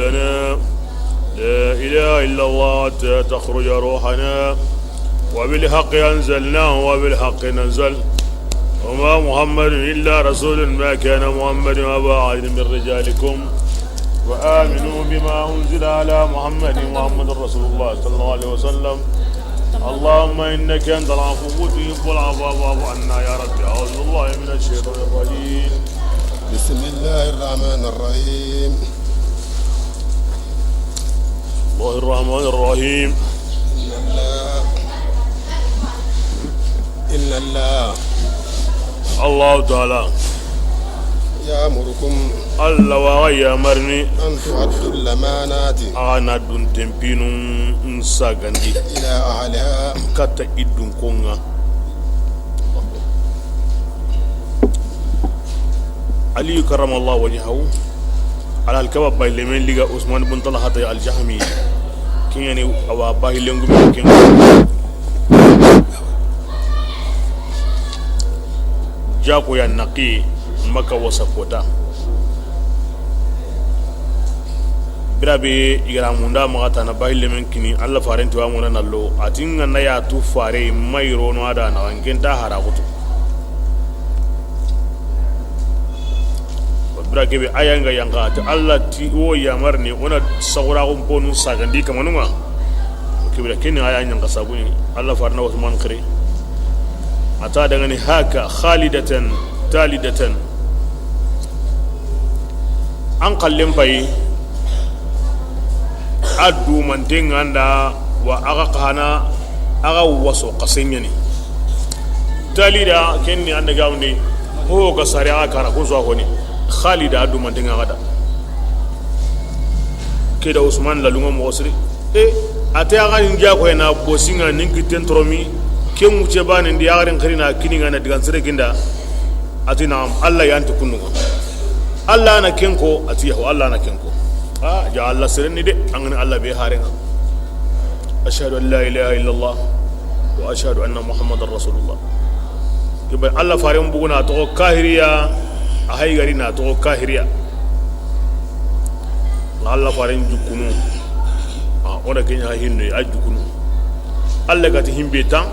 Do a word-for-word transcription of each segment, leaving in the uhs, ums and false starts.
لنا. لا إله إلا الله حتى تخرج روحنا. وبالحق أنزلناه وبالحق نزل. وما محمد إلا رسول. ما كان محمد أبا أحد من رجالكم. وآمنوا بما أنزل على محمد. محمد رسول الله صلى الله عليه وسلم. اللهم إنك أنت العفو تحب العفو فاعف عنا يا رب. أعوذ بالله من الشيطان الرجيم. بسم الله الرحمن الرحيم. الله الرحمن الرحيم. إن الله، إن الله، الله تعالى يأمركم، Alla wa a ga yamarini, أن تؤدوا الأمانات, a ga na dun tenpinu sagandi, إلى أهلها, katta i dunkonŋa. Ali karramallahu wajhahu, a la alkaba bahilemen liga Usman bun Talhata al-Jahmi. Ken ɲa ni a wa bahilen gume ken. Jako ya naki Makka wasa kota. Birabe i ga ra munda maxa tana bahilemen kini, Alla faren ti wa munda na lo, a ti ŋa na ya tu fare, ma i rono a da na, n ke nta hara xutu. Bira kebe a ya ŋa yanqa, a ti Alla ti wo yamarini o na saxuraxun ponu sagandi kamanun ŋa. Kebe da ken ni a ya ɲanqa sabuni, Alla faren na Usman xiri. A ta dangani haka khalidatan talidatan. An xallen payi, a dumanten ŋa nda wa a ga xana, a ga waso xasen ɲa ni. Talida ken ni an da gawndi, ho ga sare a ga kana, kun so a xoni. Khalida a dumanten ŋa ga da. Ke da Usman lalunŋo moxo siri. E, a ti a ga n jako ya na bosinŋa nin kitten toromi, ken wuce bane ndi a ga rin xirina kininŋa na digan sere ginda. A ti naam, Alla ya nti kunun ŋa. Alla na ken ko, a ti yaho, Alla na ken ko. A ja Alla seren ni de, an ga ni Alla be haren ŋa. Ashhadu an la ilaha illallah wa ashhadu anna Muhammadan rasulullah. Ke be Alla faren buguna toxo kahiriya, a haygari na toxo kahiriya. Ŋa Alla faren jukunu. A, o da ken ɲa hinno a jukunu. Alla ga ti himbe tan,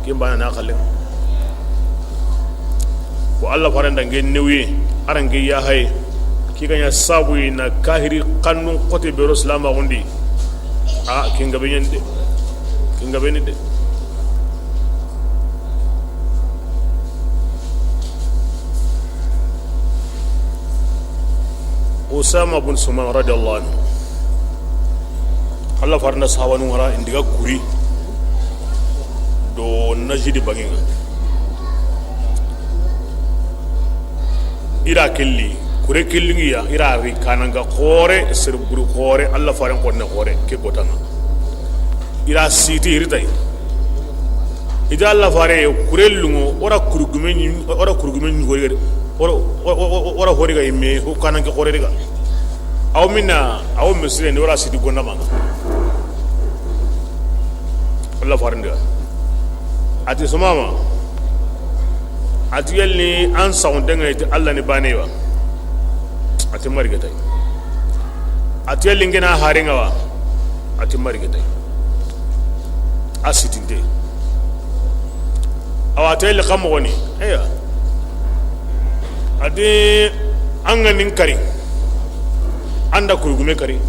ken bana na xallen. Ko Alla faren da nge newye, a ra nge ya haye. Ki ga ɲa sabu yi na kahiri xannun xote bero silamaxun di. A, ken gabe ɲa ni de. Ken gabe ni de. Usama bun Suman radiyallahu anhu. Alla faren da sahabanun ŋa ra, i ndi ga kuri do Najidi banŋen ŋa. I ra kelli, kure kellinŋi ya, i ra ri kananŋa xoore, sere buru xoore, Alla faren xonne xoore, ke kotanŋa. I ra siti, i ri tayi. I ti Alla fare, kure lunŋo, o ra kurugume ɲi-, o ra kurugume ɲi hori ga, o ra, o, o, o, o ra hori ga yimme, ho kananke xoore di ga. Aw minna, aw misire ni, o ra siti gonda maŋa. Alla faren da a ti, Sumama, a ti, yalli an saxunten ŋa yi ti Alla ni baane wa? A ti, ma ri ga tayi. A ti, yalli n ke na haren ŋa wa? A ti, ma ri ga tayi. A sitinte. Awa, a ti, yalli xa moxo ni? Eya. A ti, an ga ni n kari, an da kurugume kari.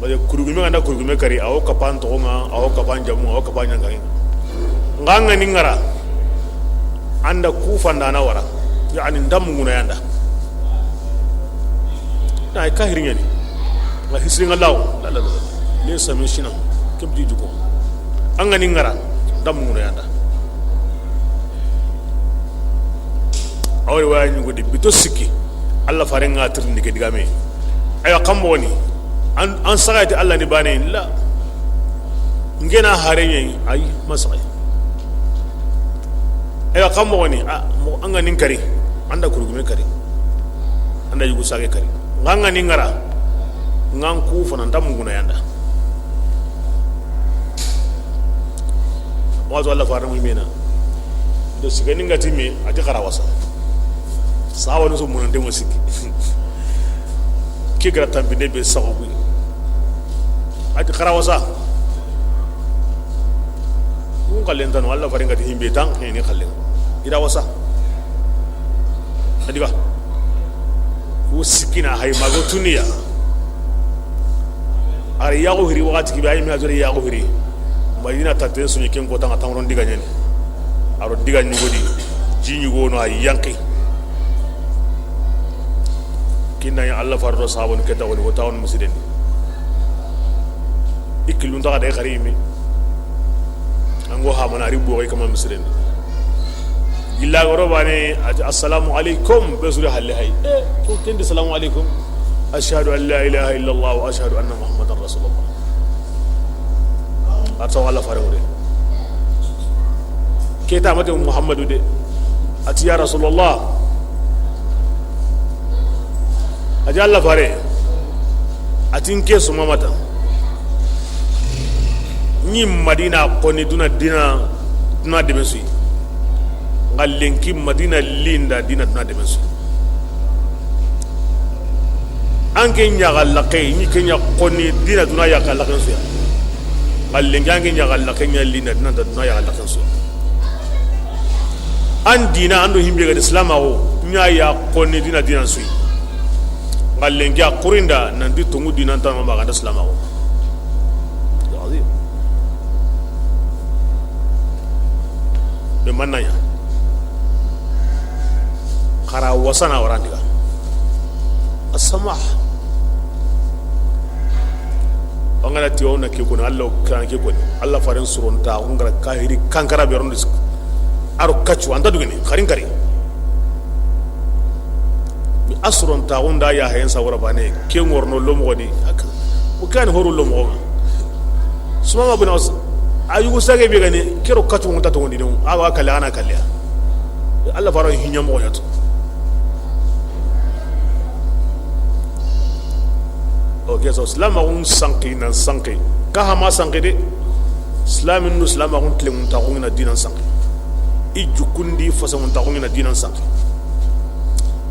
Parce que kurugume, an da kurugume kari, a wo kapan toxon ŋa, a wo kapan jamun ŋa, a wo kapan ɲankarin ŋa. N xa an ga ni n ŋara, an da ku fandana wara, yani n da munguna ya n da. Na ay kahiri ɲa ni. N ga hisiri n ga lawo. La, la, la. Laysa min sinan. Ke be ti juko. An ga ni n ŋara, n da munguna ya n da. A wori waya ɲugo di bito sikki. Alla faren ŋa tirindi ke digame. Aywa, xa moxo ni? An, an saxa yi ti Alla ni baane? La. N ke na haren ɲa yi? Ayi, ma saxa yi. Aywa, xa moxo ni? A, moxo, an ga ni n kari, an da kurugume kari, an da yugu sage kari. N xa an ga ni n ŋara, n xa an ku fana, n da munguna ya n da. Wato Alla faren ŋa i mena. Do sigani n ga ti me, a ti xara wasa. Sawa no so munante mo sikki. Ke gara tanpinde be saxu kuyi. A ti xa ra wasa. Kun xallen tano, Alla faren ga ti himbe tan, he ni xallen. I ra wasa. A diga. Ku sikina hay mago tuniya. A ri yaxu hiri waxati ke be, a yi me a tori yaxu hiri. Madina taten suɲi ken ko tanga tamaron diga ɲeni. A ro diga ɲugodi. Ji ɲugono a yanqi. Kinna ya Alla faro do sahabanu ke tawoni, wo tawon misiren di. I killun taxa de xari yime. An go hamana a ri boxi kama misiren di. Gilla goro bane a ti, "Assalamu alaikum." Be suri halle hay. Eh, ko kendi, "Assalamu alaikum. Ashhadu an la ilaha illallah wa ashhadu anna Muhammadan rasulullah." A tawa Alla fare wure. Keta mate Muhammadu de. A ti, "Ya Rasulullah." A ti, "Alla fare." A ti, "N ke Sumamata. Ni Madina koni duna dina, duna debe suyi. Nga lenki Madina linda dina duna debe suyi." An ke ɲaxa laxe, ni ke ɲa koni dina duna yaxa laxen suya. Nga lenki an ke ɲaxa laxe ɲa linda dina duna yaxa laxen suya. An dina an do himbe ga di silamaxu ɲa ya koni dina dina suyi. Nga lenki a kurinda nanti tongu dina ntano ma ga da silamaxu. Azim. Be manna ya. Xa ra wasana warandiga. Asama. An ga na ti o na ke koni, Alla kan ke koni. Alla faren suronta, o ngara kahiri kankara be rondi. A ro kacu, anta dugini, xarin kari. Mi a suronta, o nda ya hayen sawara bane, ke ngorno lomo di. Ak-, o kan horo lomo. Sumama bin Aus, a yugo sage be gani, kero kacu nta to ndino, a wa kala ana kaliya. Alla faro hinya mo yato. O ke so silamaxun sanki nan sanki. Ka hama sanki de. Silamin nu silamaxun tilemun taxun na dinan sanki. I jukundi fasamun taxun na dinan sanki.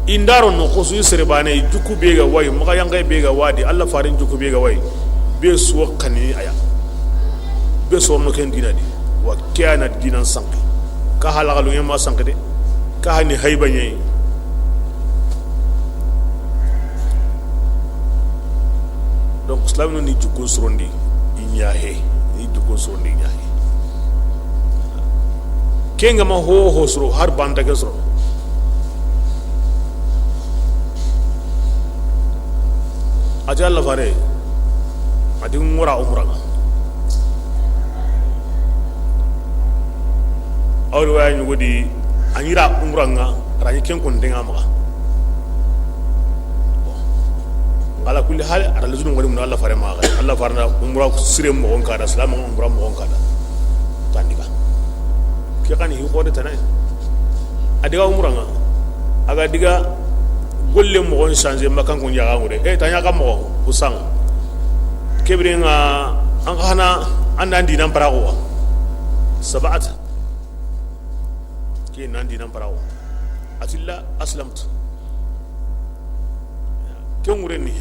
I ndaro no xosu i sere bane, i juku be ga wayi, maxa yange be ga wadi, Alla farin juku be ga wayi. Be suwa kani aya. Be sorno ken dina di. Wa kiyana dinan sanki. Ka halagalu ma sanki de. Ka hani hayba ɲeyi. Donc, silaminu ni jukkun surondi i ɲaxe, ni jukkun surondi i ɲaxe. Ke nga ma ho ho suro, har banta ke suro. A ti Alla fare, a ti ngora umra nga. Aw riwaya ɲugo di, a ɲi ra umra nga, a ra ɲi ken kon denga maxa. Bon. Ala kulli hal, a ra luzunu ngoni mun Alla fare maxa. Alla fare na umra sire moxon kada, silama umra moxon kada. Tandiga. Ke xani hi xode tanay. A diga umra nga. A ga diga golle moxon changer makan ko ɲaga ngure. E, tanya ka moxo, usang. Kebire nga, an xana, an nan dinan paraxu wa. Sabaat. Ke nan dinan paraxu. A ti la aslamtu. Ke ngure ni.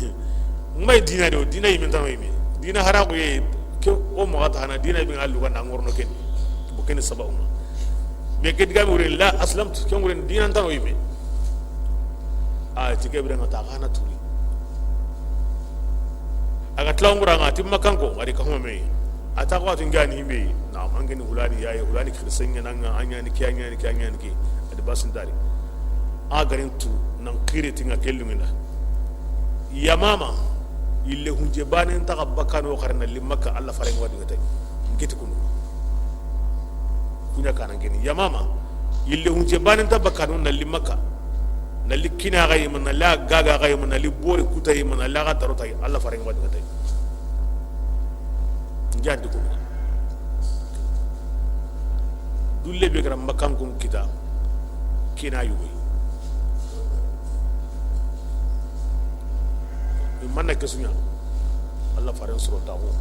May dina do, dina yimen tano yime. Dina haraxu ye, ke o maxa ta hana, dina bi nga luga na ngorno ken. Bo ken saba umma. Be ke diga ngure la aslamtu, ke ngure dinan tano yime. A ti kebire nga ta xana turi. A ga tila umra nga, a ti makanko, a di ka huma me. A ta ko a ti ngani himbe, na mangani hulani yayi, hulani kirsenga nanga, anyani ke, anyani ke, anyani ke. A di basin dari. A garin tu, nan kire tinga kellu minda. Yamama, ille hunje bane nta ka bakano xarna li Makka, Alla fare ngwa diga tay. Ngiti kunu. Kuɲa kana ngeni. Yamama, ille hunje bane nta bakano na li Makka. Na li kina ga yima, na la gaga ga yima, na li bore kuta yima, na la ga darota yi, Alla fare ngwa diga tay. Njandi ko. Dulle be gara makan kun kita. Kina yugo. Manna kesunya. Alla faren soro taxu.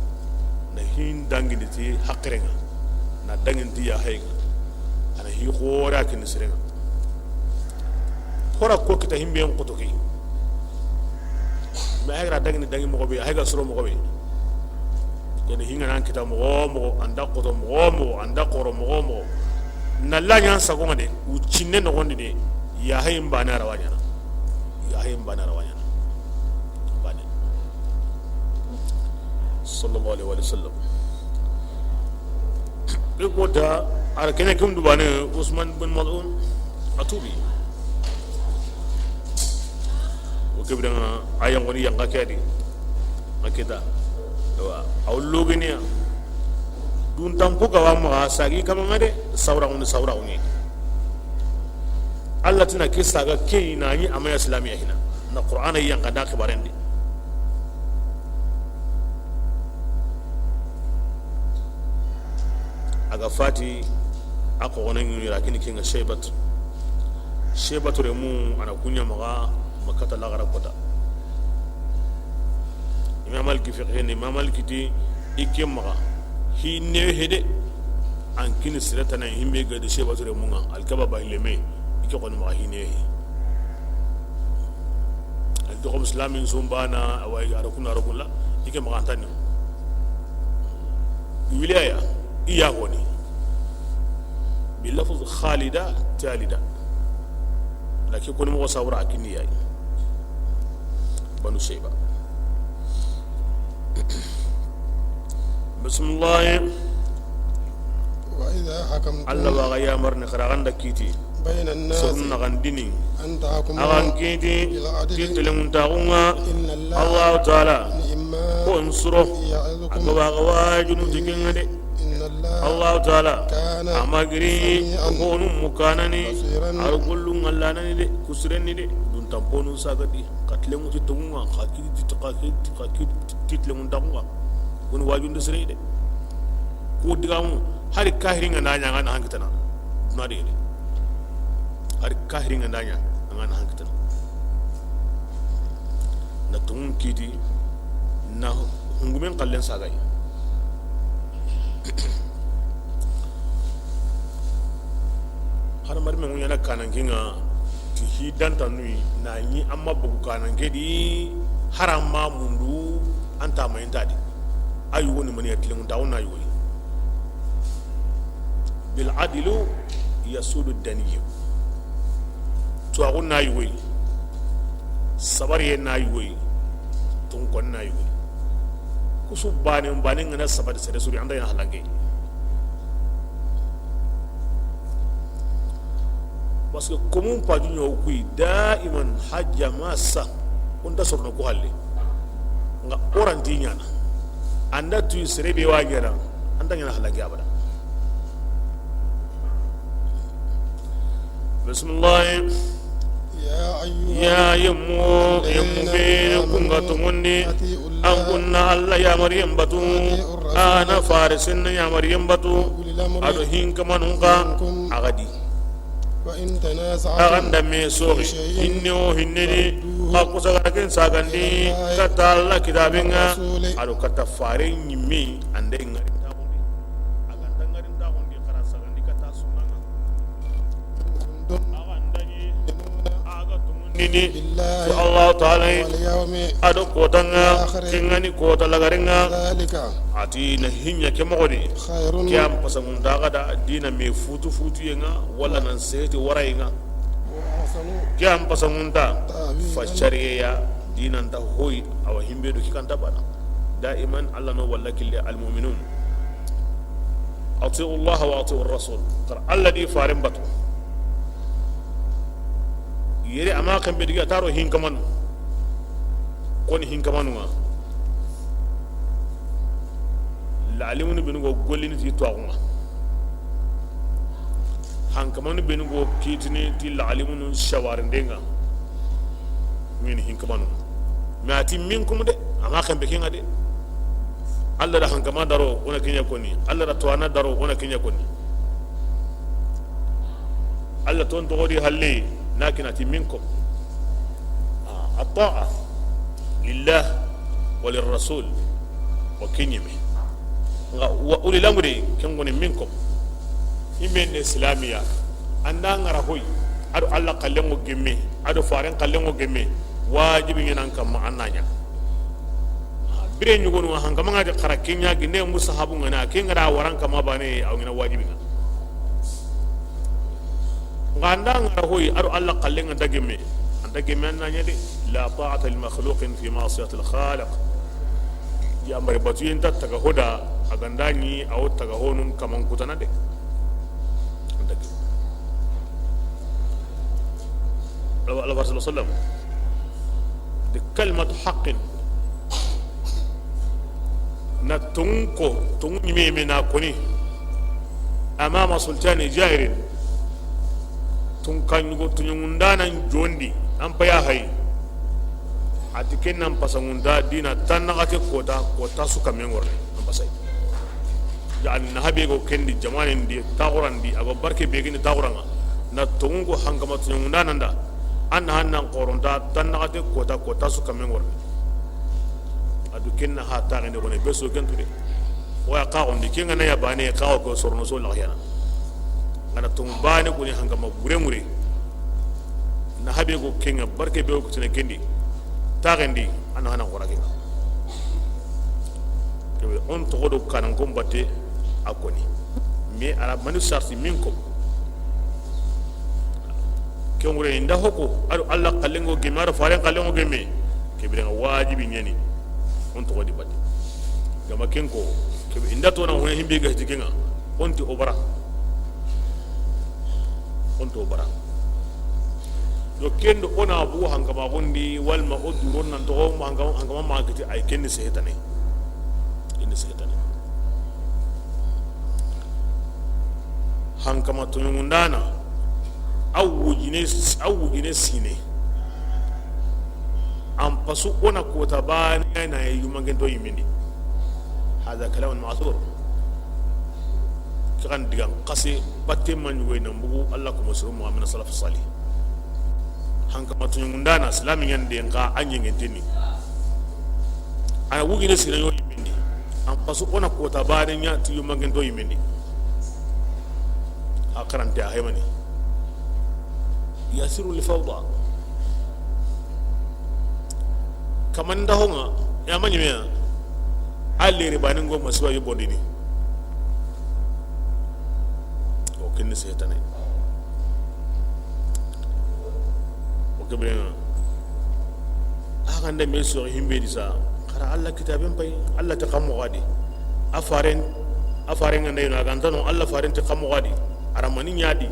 Na hin dangini ti haqirenga. Na dangini ti ya hayga. Ana hi xora kin sirenga. Xora ko kita himbe en koto ke. A ga ra dangini dangi moxo be, a ga soro moxo be. Ken ni hinga nan kita moxo moxo, an da xoto moxo moxo, an da xoro moxo moxo. Na la ɲan sago ŋa de, u cinne noxondi de, ya hayin bana rawaɲana. Ya hayin bana rawaɲana. Bane. Sallallahu alaihi wa sallam. Ke kota, a ra kene kum dubane, Usman bin Maz'un, a tubi. O ke biren ŋa, a yan xoni yan xa ke di. A kita. Wa, a wo logeniya. Duntanpo ga wa maxa sagi kama ŋa de, sawra ŋuni, sawra ŋuni. Allah ti na ke saga ke yi na ɲi a ma ya silamiya hina. Na Qur'ana yan xa da xibaren di. A ga fati, a xoxonen ɲi ra kini ke ŋa Shaybat. Shaybatu remu a na ku ɲa maxa Makkata laxara kota. Imam Maliki fiqhi ni, Imam Maliki ti i ke maxa hi newe hede. An kini sere tana himbe ga di Shaybatu remu ŋa, Alkaba ba hileme, i ke xoni maxa hi newe he. Al doxom islamin sumbana, a wa i a ra kun, a ra kun la, i ke maxa an tani. Wilaya, i ya xoni. Bi lafz khalida talida. Lakin koni moxo sawra a kini ya yi. Banu Shayba. Bismillah. وإذا حكمتم Allah wa ga yamar ni xara ganda kiti. بين الناس Sorun na gandini. أن تحكموا A gan kiti. بالعدل Ti telengun taxu ŋa. إن الله Allah Ta'ala. نعم ما Ko n suro. يعظكم A ga wa ga wajunu به ti ke ŋa de. إن الله Allah Ta'ala. كان A ma giri. سميعا Ko nu mukanani. بصيرا A ra gollun ŋallanani de. Kusirenni de. Duntanponu sagadi. Xa telengu ti tonŋu ŋa. Xa kiti ti, xa kiti, xa kiti ti telengun taxu ŋa. Kuni wajunde sere de. Ku digamu, hari kahiri ŋa na ɲa, a ŋa na hankitana. Duna de yere. Hari kahiri ŋa na ɲa, a ŋa na hankitana. Na tungun kiti, na hungumen xallen sagay. Har mari me ŋuɲana kanan ke ŋa, ti hi danta nui, na ɲi amma bugu kanan ke di, harama mundu, anta ma inta di. Ayu woni mani ya tilingun ta wona ayu woni. Bil adlu yasudu daniyu. Tuwaxu na yugoyi, sabariye na yugoyi, tunkon na yugoyi. Kusu bane bane ŋa na sabari sere suri anda yana halange. Parce que komun paju ɲo kuyi daiman hajja masa. Onta sorno ku halle nga oranti ɲana. Anda tu sere be wa ɲana, anda ɲana halange abada. Bismillah. يا أيها Ya yemmo, الذين yemmo be آمنوا kunga tongondi, أطيعوا الله an kunna Allah yamariyen batu, وأطيعوا الرسول ana farisin yamariyen batu, وأولي الأمر ado hinkamanun ka, منكم agadi. فإن تنازعتم Aganda me soxi, في شيء hinne o hinne ni, فردوه a kusa gara ken sagandi, إلى الله kata Allah kitaben ŋa, والرسول ado kata fare ɲimme, ande ŋarin taxundi. Aganta ŋarin taxundi, xara sagandi kata sunna ŋa. Agandani, aga tungundini, بالله to Allah Ta'ala, واليوم ado kota ŋa, الآخر ken ŋa ni kota lagare ŋa. ذلك Ati na hinya ke moxo di. خير Ke an pasangunta ga da dina me futu futu ye ŋa, wala nan seti waraye ŋa. وأحسن Ke an pasangunta تأويلا fa shariye ya, dina nta hoyi, awa himbe do ki kanta bana. Daiman Allah no walla kille al mu'minun. أطيعوا الله وأطيعوا الرسول. Kar Allah di faren batu. Yere ama kan be diga taro hinkamanu. Koni hinkamanu ŋa. La alimunu benu go gollini ti tuwaxu ŋa. Hankamanu benu go kitini ti la alimunu shawarinde ŋa. Min hinkamanu. Mais ati minkum de, ama kan be ke ŋa de. Allah da hankama daro, wona ke ɲa koni. Allah da tuwana daro, wona ke ɲa koni. Allah ton toxo di halle, na kina ti minkum. Ah, at-ta'a lillah wa lirrasul. Wa ke ɲeme. Nga wa ulil amri, ken goni minkum. Himbe ne islamiya. Anda ŋara hoy. Ado Allah kallengo gemme. Ado faren kallengo gemme. Wajibi ɲanan kamma an na ɲa. Bire ɲugonu hankama ŋa ti xara ke ɲa ginde musahabu ŋa na, ke ŋa ra waran kama bane, a wa ŋa na wajibi ŋa. Ŋa nda ŋa ra hoyi, a do Alla xalle ŋa nta gemme, a nta gemme an na ɲa de. La ta'ata li makhluqin fi ma'siyati al khaliq. Ya mari batuye nta taga hoda, a ga nda ɲi a wo taga honun kaman kutana de. Alla, Alla Faare sallallahu alayhi wasallam, de kalimatu haqqin, na tonŋu ko, tonŋu ɲime yime na koni, amama sultani jairin, tunka ɲugo tuɲungundanan jondi, an paya hayi, a ti ken nan pasa ŋunda dina tannaxate kota, kota su kamen ŋorne, an pasa yi. Yani na habe go kendi jamanen di, taxuran di, a go barke be gini taxuran ŋa. Na tonŋu ko hankama tuɲungundanan da, an na hannan xoronta tannaxate kota, kota su kamen ŋorne. A du ken na ha taxende xone be so ken tu de. Waya xaxondi ke ŋa na ya bane xaxo ko sorono so laxyana. Ŋa na tonŋu bane kuni hankama bure ŋure. Na habe go ke ŋa barke be ko tine kendi. Taxendi, a na hana xora ke ŋa. Kebe, on toxo do kanan kon batte a koni. Mais a ra mani sarti min ko. Ke ŋure inda hoko, a do Alla xalle ŋo gemme, a do Faaren xalle ŋo gemme. Kebe ŋa wajibi ɲani. On toxo di batte. Gama ken ko, kebe inda to na hone himbe ga hiti ke ŋa. On ti o bara. On to bara. Yo kendo o na bu hankama gondi, walma o duron nan toxo hankama, hankama ma kiti ay kenni sehetane. Kenni sehetane. Hankama toɲungundana, a wujine, a wujine sine. An pasu o na kota bane na yumangento yimindi. Hada kalamun ma'thur. Ke xa ni digan xase batte ma ɲugoy na mbugu Alla kuma soro Muhammad salaf salih. Hankama toɲungundana silami ɲande nxa a ɲengenteni. A na wujine sine yo yimindi. An pasu o na kota bane ɲa ti yumangento yimindi. A karante a hemani. Yasiru li fawda. Kamanda honga ya ma ɲimeya. A leri bani ngo masiba yo bondini. O kenni sehetane. O kebe ŋa. A xa nda me so himbe di sa. Xara Alla kitaben pay, Alla ti xa moxo di. A Faaren, a Faaren ŋa nda yino a ga nta no, Alla Faaren ti xa moxo di. A ra mani ɲa di.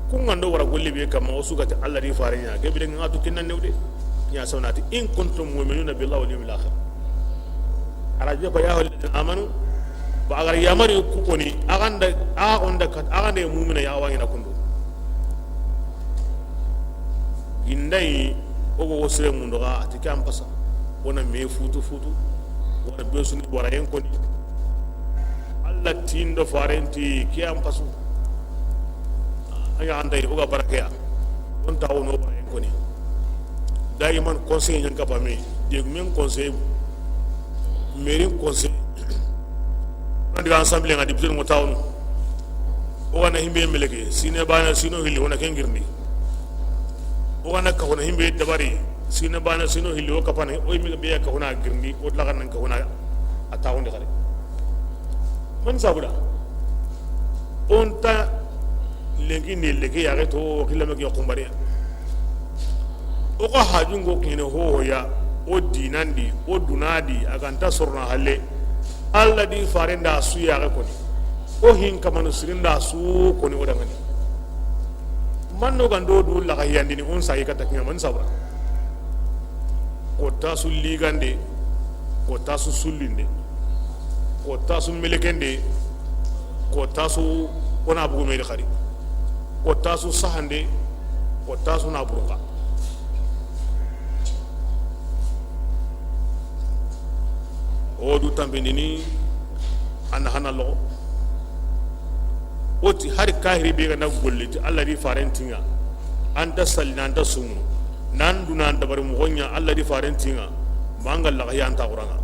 Ku ŋa ndo wara golle be kamma, o su ga ti Alla di Faaren ɲa. Kebe ŋa tu kinna newde. Ɲa sawnati, in kuntum mu'minina billahi wal yawmil akhir. A ra je ko ya ayyuhal ladina amanu. Ba a ga ra yamari ku koni, a ga nda, a ga nda kat, a ga nda mu'mina ya wa ina kundu. Gindayi, o go wo sire mundu ga, a ti ke an pasa. O na me futu futu. O na be suni wara yen koni. Alla ti ndo Faaren ti ke an pasu. A ya andayi, o ga barakeya. O nta wono wara yen koni. Daiman conseil ɲan kapa me. Degumen conseil. Mairie conseil. O na diga ensemble ŋa député ŋo tawno. O ga na himbe meleke, sine bana sino hilli, o na ken girindi. O ga na ka o na himbe dabari, sine bana sino hilli, o kapane, o yimbe be ya ka o na girindi, o laga nan ka o na a tawonde xare. Man sabuda. O nta lenki ne leke ya to xilame ke xumbariya. O ga hajungo kine hohoya, o dinandi, o dunadi, a ga nta sorona halle. Alla di Faaren da su ya koni. O hin kamanu sirin da su koni o dangani. Manno gando du laga yandini on sayi kata kiŋa man sabra. Ko tasu ligande, ko tasu sullinde, ko tasu melekende, ko tasu o na bugu meri xari, ko tasu sahande, ko tasu na burunga. O du tambindini, a na hana loxo. O ti hari kahiri be ga na golle ti Alla di Faaren tiŋa, a nta sallina, a nta sumunu, nan duna dabari moxo ɲa Alla di Faaren tiŋa, ma an ga laga ya nta xuranga.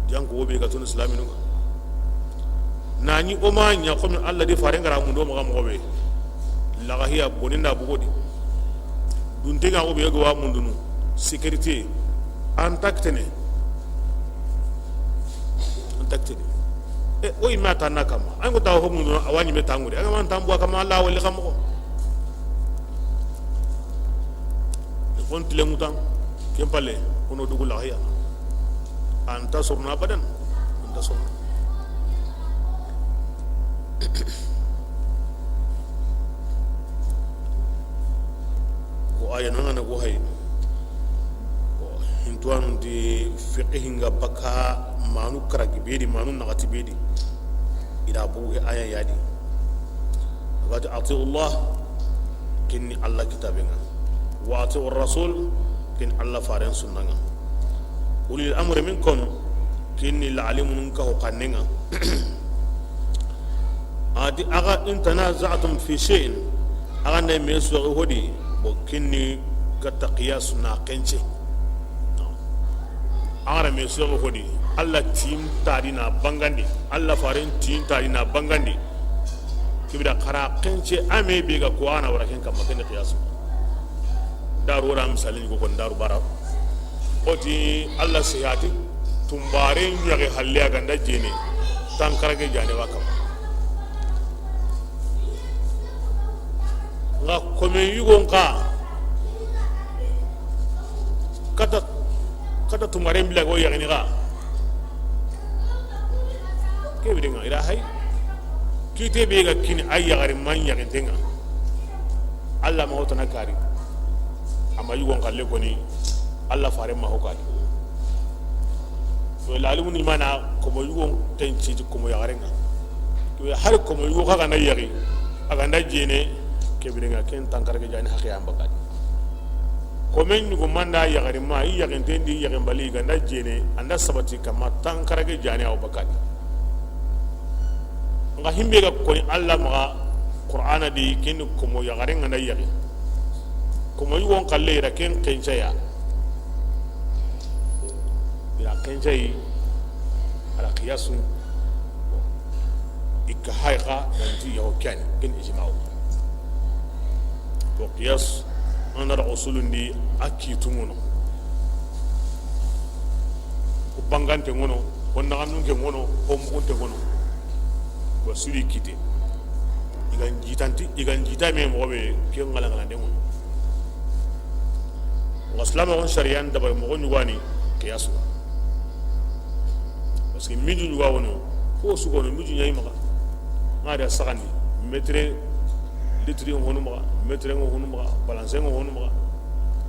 Janko wo be ga tunu silaminu ŋa. Na ɲi o ma ɲa xo mi Alla di Faaren ga ra mundo maxa moxo be. Laga hiya boninda bugodi. Dunte ŋa xo be ga wa mundunu. Sécurité. An ta kitene. An ta kitene. E, o yinme a tanna kamma. An ko tawo ho mundu, a wa ɲi me tanguri. An ga man tambu kamma, Allah wali kamma ko. Fon tile mutan. Ken palle, kono dugu la haya. An ta sorna abadan. An ta sorna. Ko aya nangana ko hay. Hintuwanu di fiqihi nga baka manu karagi bedi, manu nagati bedi. Ida bugu he aya yadi. Agati atiu Allah, kinni Allah kitabenga. Wa atiu Rasul, kinni Allah faren sunnanga. Ulil amri minkum, kinni la alimunun ka ho kannenga. Ati aga in tanaza'tum fi shay'in, aga ne me so hodi, bo kinni katta qiyas na kenche. Angara me soxo hodi, Allah tin tadi na bangandi, Allah faren tin tadi na bangandi. Kibida xara kenche ame be ga ko ana wara ken kamma ken qiyasu. Daru wara misalin ko kon daru bara. Oti Allah siyati tumbare ɲaxe halle a ganda jene tankarage jane wa kamma. Nga komen yugon ka kata, kata tumaren bila go yaxini xa. Ke bire nga ira hay kite be ga kini ay yaxari man yaxintenga. Allah ma hotana kari. Ama yugon kalle koni Allah fare ma hokali. To lalimu ni mana komo yugon tenci komo yaxarenga. To hari komo yugo xa ganda yaxi, a ganda jene, ke bire nga ken tankarage jani haqe an bakadi. Komen ɲugo manda yaxari ma, i yaxinten di yaxen bali, ganda jene, anda sabati kama tankarage jani aw bakadi. Nga himbe ga koni Allah maxa Qur'ana di, ken komo yaxarenga nda yaxi. Komo yugon kalle ira ken kencaya. Ira kencayi, ala qiyasu. Ikka hay xa nanti yaho kani ken ijma'u. To qiyas, an da usulundi a kitu ŋono. Ko bangante ŋono, ko naxanunke ŋono, ko mugunte ŋono. Wa suri kite. Igan jitanti, igan jita me moxo be ke ŋala ŋala de ŋono. Nga silamaxun sariyan dabari moxo ɲugani qiyasu. Parce que miju ɲuga wono, ko su gono miju ɲayi maxa. Nga da saxandi, mètre, litre ngo honu maxa, mètre ngo honu maxa, balance ngo honu maxa.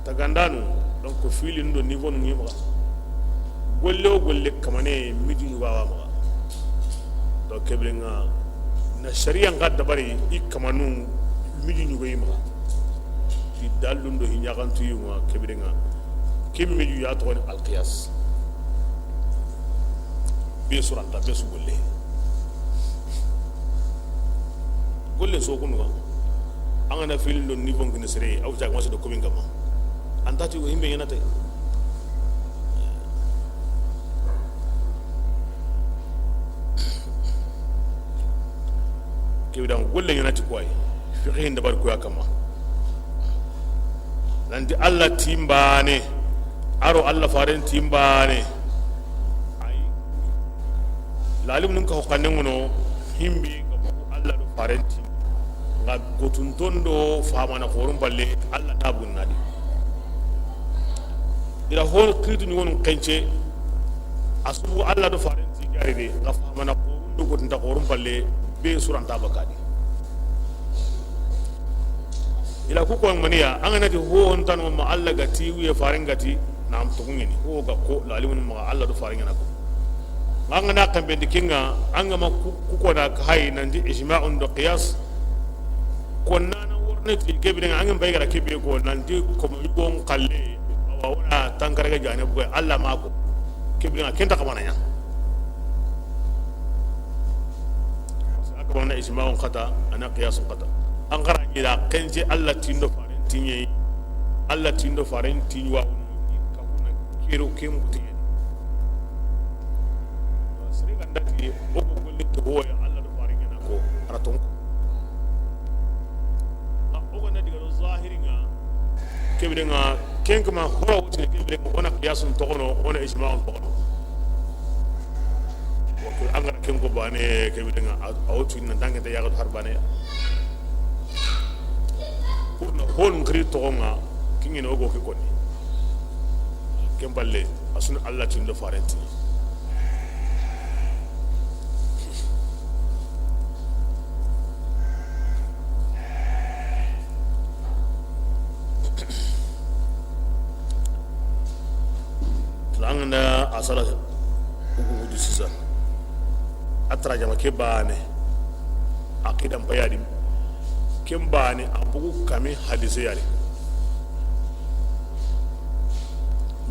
Tagandanu, donc ko fili ndo niveau nu ngi maxa. Golle o golle kamane miju ɲuga wa maxa. Donc ke bire nga na sariyan ga dabari i kamanu miju ɲuga yi maxa. Ti dallundo hi ɲaxantu yuma ke bire nga. Ken miju ya toxoni alqiyas. Be suranta be su golle. Golle so kunu ga. An ga na fili ndo niveau ngini sere, aw jaga masa do komin gama. Anta ti himbe yana tay. Ke bire nga golle ɲana ti koy. Fiqhin dabar koya kama. Nanti Allah timbane, aro Allah faren timbane. Ay. Lalim nun ka hokande ngono, himbi ka bugu Allah do faren ti. Nga gotuntondo famana xorum balle, Allah tabunnadi. Ira hon kitu ɲugon kence, asubu Allah do faren ti gari de, nga famana xorum do gotunta xorum balle, be suranta bakadi. Ila ku ko maniya, an ga na ti ho on tanu ma Allah gati, wiye faren gati, na am to ngini. Ho ga ko, lalimun ma Allah do faren na ko. An ga na kambe di kinga, an ga ma ku, ku ko da ka hay nan di ijma'un do qiyas. Ko nana worne ti ke bire an ga bay gara ke be ko nan di ko mo yugon kalle. Wa wala tankarage jane bu Allah ma ko. Ke bire kenta kamana ɲa. Aka bana ijma'un kata, ana qiyasun kata. An xara ɲi da kenje Allah tindo faren tinye. Allah tindo faren tinye wa wono ka kuna kero kembuti. Sere ganda ti o ko golle to hoya Allah do faren na ko ara ton. O ganda diga do zahiri nga ke bire nga Ken kama, ho wa wutini ke biren ŋa, o na qiyasun toxono, o na ijma'un toxono. Wa ko an ga ra ken ko baane, ke biren ŋa, a, a wutu inna dange ta yaga har baane ya. Pour na hon kri toxon ŋa, kingine o go ke konni. Ken balle, a su na Alla tindo farenti. Filanganda a sala wudu sisa. A tarjama ke baane. Aqidan payadi. Ken baane a bugu kami hadise yari.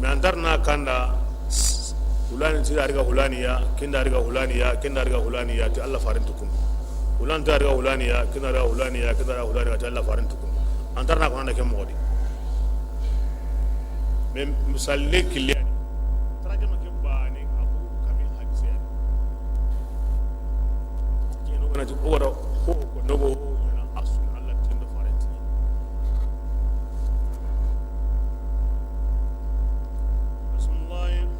Mais an ta na kanda, hulani ti a ri ga hulaniya, ken da a ri ga hulaniya, ken da a ri ga hulaniya, ti Alla faren tukun. Hulani ti a ri ga hulaniya, ken da a ri ga hulaniya, ken da a ri ga hulaniya, ti Alla faren tukun. An ta na ko nanda ken moxo di. Mais misalle killiyani. Tarjama ke baane a bugu kami hadise yari. Ken o ga na ti o wara ho ko nogo ho ɲaana a su na Alla tindo farenti. Bismillah.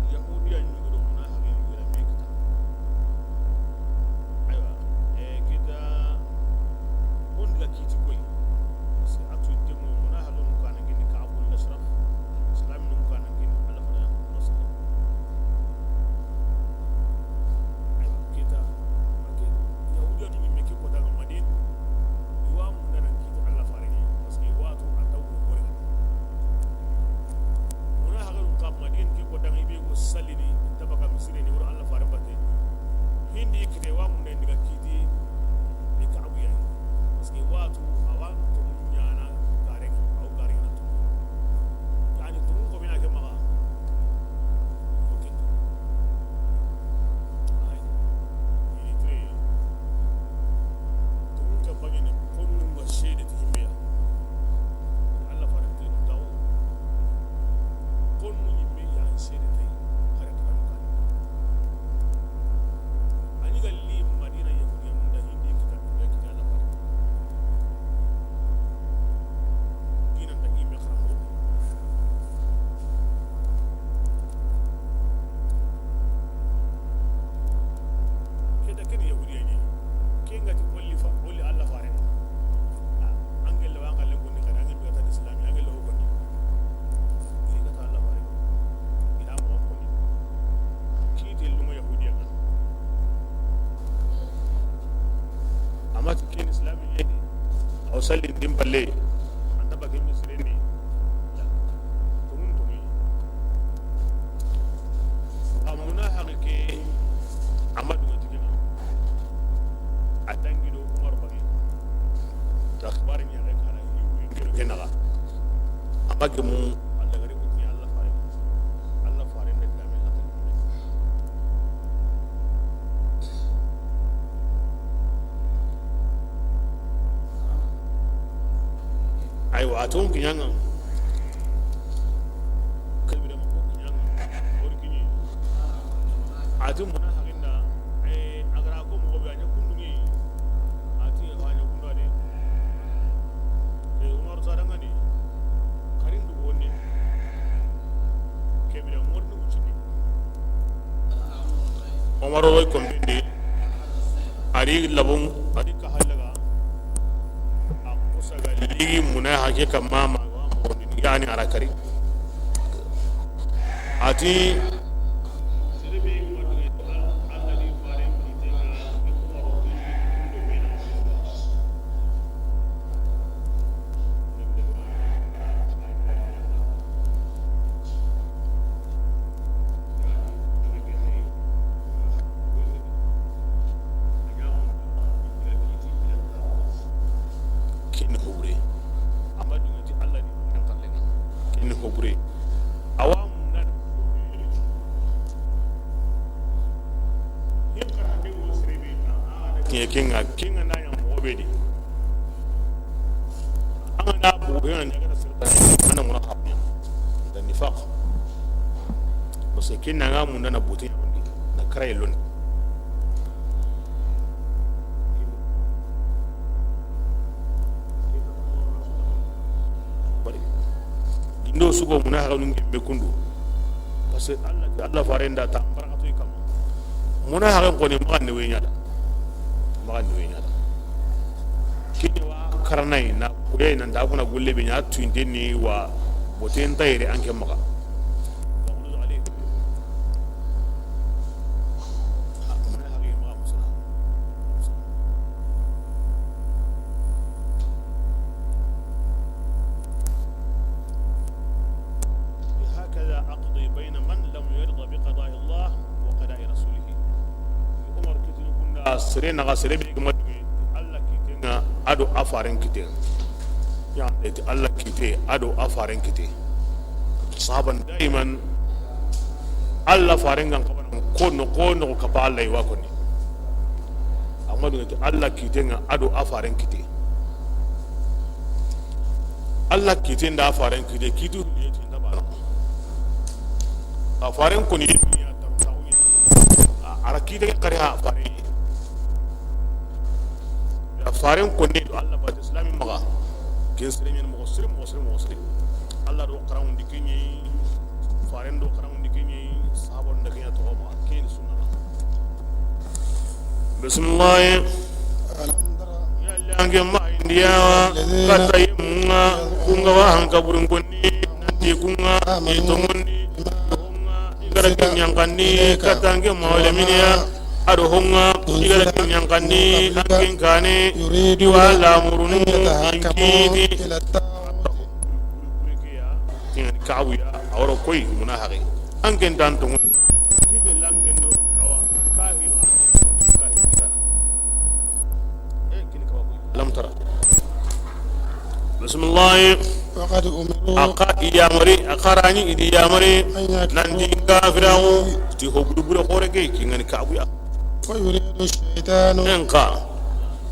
Yahudiya ɲugo do munafiqin ɲugo do me kita. Aywa, e kita, o n diga kiti koy. Parce que a tu demo munafiqin kana gini Ka'bul Ashraf. Islam ni kana gini Alla faren. Aywa, kita, ake, Yahudiya ni me ke kota ga Madina, i wa munda nan kiti Alla faren ŋa, parce que i wa tu a taw ko gore. Munafiqun ka Madina ke kota ga i be ko sallini, tabaka misire ni wuro Alla faren batte. Hindi kite wa munda ndiga kiti, i ka abu yayi. Parce que i wa tu a wa tu ɲaana gare, aw gare na tu. Yani, tungu ko bina ke maxa. Ok. Ay. Ini tre. Tungu ka bagene, konnu nga sede ti himbe ya. Alla faren ti taw. Konnu himbe ya sede ti. Hari ta kan. Ani ga li Madina Yahudiya munda hindi kita, kita Alla faren. Dinan da i me xaranmoxo. Ke da ken Yahudiya ni. Ke nga ti golli fa, golli Alla faren. Angel wa ngalen ko ni kada angel ta Islami, angel ko ni. Iri kata Alla faren. Ila mo ko ni. Ki te lungo Yahudiya. Amma ti ken Islami ɲeni, aw sallin din balle, an ta bake misiren ni. Tumun tumi. Amuna haqi ke, amma dunga ti ken ŋa. A dangi do Umar bagi. Ta akhbar ni ya kana, yiwu ngiro ken ŋa. Amma ke mu, Alla gari kuti Alla faren. Alla faren da diga me la. Aywa, a ton kiɲanga. Kabira ma ko kiɲanga. Ori kiɲi. A ti muna haginda, eh, a ga ra ko moxo be a ɲa kundu ni. A ti a ɲa kundu de. Eh, Umaru sa dangani. Karin du wonni. Kebira morni ucini. Omaro roy kombindi. Ari labon, ari ka halaga. A kusaga ligi muna hake kamma ma wa morni yani arakari. Ati Ken hobure. Amadu ngati Allah ni nan kallenga. Ken hobure. Awa mundan. Ken ka ke wo sirebe ta. Ken, ken ŋa, ken ŋa na ya mo be di. An ga na bugu, an ga na sirta, an na muna xabiya. Da nifaq. Parce que ken na nga munda na buti, na kara yelon. Indo sugo munahaxenu ŋembe kundu. Parce que Allah, Allah faren da ta barakato i kamma. Munahaxen koni maxa ne we ɲa da. Maxa ne we ɲa da. Kini wa karnai na kuye nan da kuna gulle be ɲa tuinde ni wa boten tayre anke maxa. هكذا أقضي بين من لم يرض بقضاء الله وقضاء رسوله. Umar kitini kunda sere naxa sere be gama duŋe Allah kite ŋa ado a faren kite. Ya eti Allah kite ado a faren kite. Sahaban daiman Allah faren gan kabana ko no ko no kapa Allah wa koni. Amma duŋe ti Allah kite ŋa ado a faren kite. Allah kite nda a faren kite kitu ye ti nda bana. A faren koni ye ti ya taru taru. A ra kite ke kare a faren. Ya faren koni do Allah ba islami maxa. Ken sere ɲen moxo sere moxo sere moxo sere. Allah do xaranŋundi ke ɲi. Faren do xaranŋundi ke ɲi. Sahabon da ke ɲa to maxa ken. Bismillah. Yalla anke ma indiya wa kata yemunga kunga wa hanka burin konni nanti kunga itomundi honga igara kinyan kanni kata anke ma wala miniya ado honga igara kinyan kanni anke kane yuridu wala murunu inkiti. Kaabu ya awro koy munahaxi anke ntan to. Kite lanken do awa kahiri ma kahiri kitana. E kini kawa ko lam tara. Bismillah. وقد أمروا. Axa i yamari, axa rani idi yamari. أن يكفروا. Nanti kafiraxu ti ho bure bure xore ke kingani Kaabu ya. ويريد الشيطان. Enka.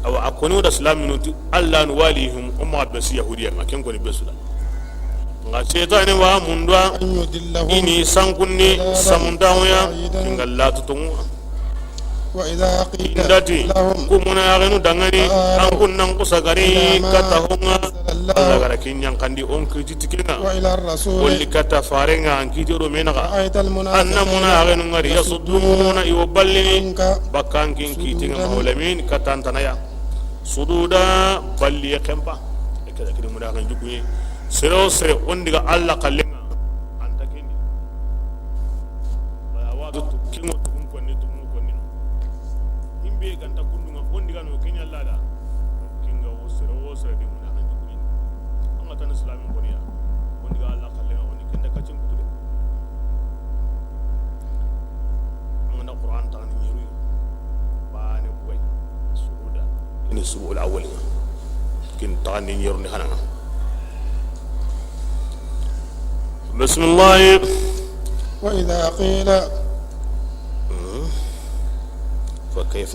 Awa a koni da islaminu ti Allah nu walihum umma bes yahudiya ma ken koni besu da. Nga seytane wa mundwa ini sankunni samuntaŋoya kinga latu tonŋu. Indati kumuna yaxenu dangani an kun nan kusa gari kata honga. Allah gara kinyan kandi on kiti tikenga. Golli kata farenga an kiti ro menaga. Anna muna yaxenu ngari yasudduna iwo ballini bakkan kin kitinga maulamin kata antanaya. Sududa balliye kempa. E keda kini munaxen jukuye. Sere o sere o ndi ga Allah kallenga anta kendi. Wala watu tu kingo tu kun konni tu kun konni. Imbe ganta kundunga o ndi ga no kenya lada. Kinga o sere o sere di munaxen jukuye. Anga tan islamin koniya. O ndi ga Allah kallenga o ndi kenda kacin kutude. Anga na Qur'an ta ni nyiru. Bane buy. Sududa. Ini subu al awwal. Kin tani nyiru ni hananga. Bismillah. وإذا قيل. فكيف.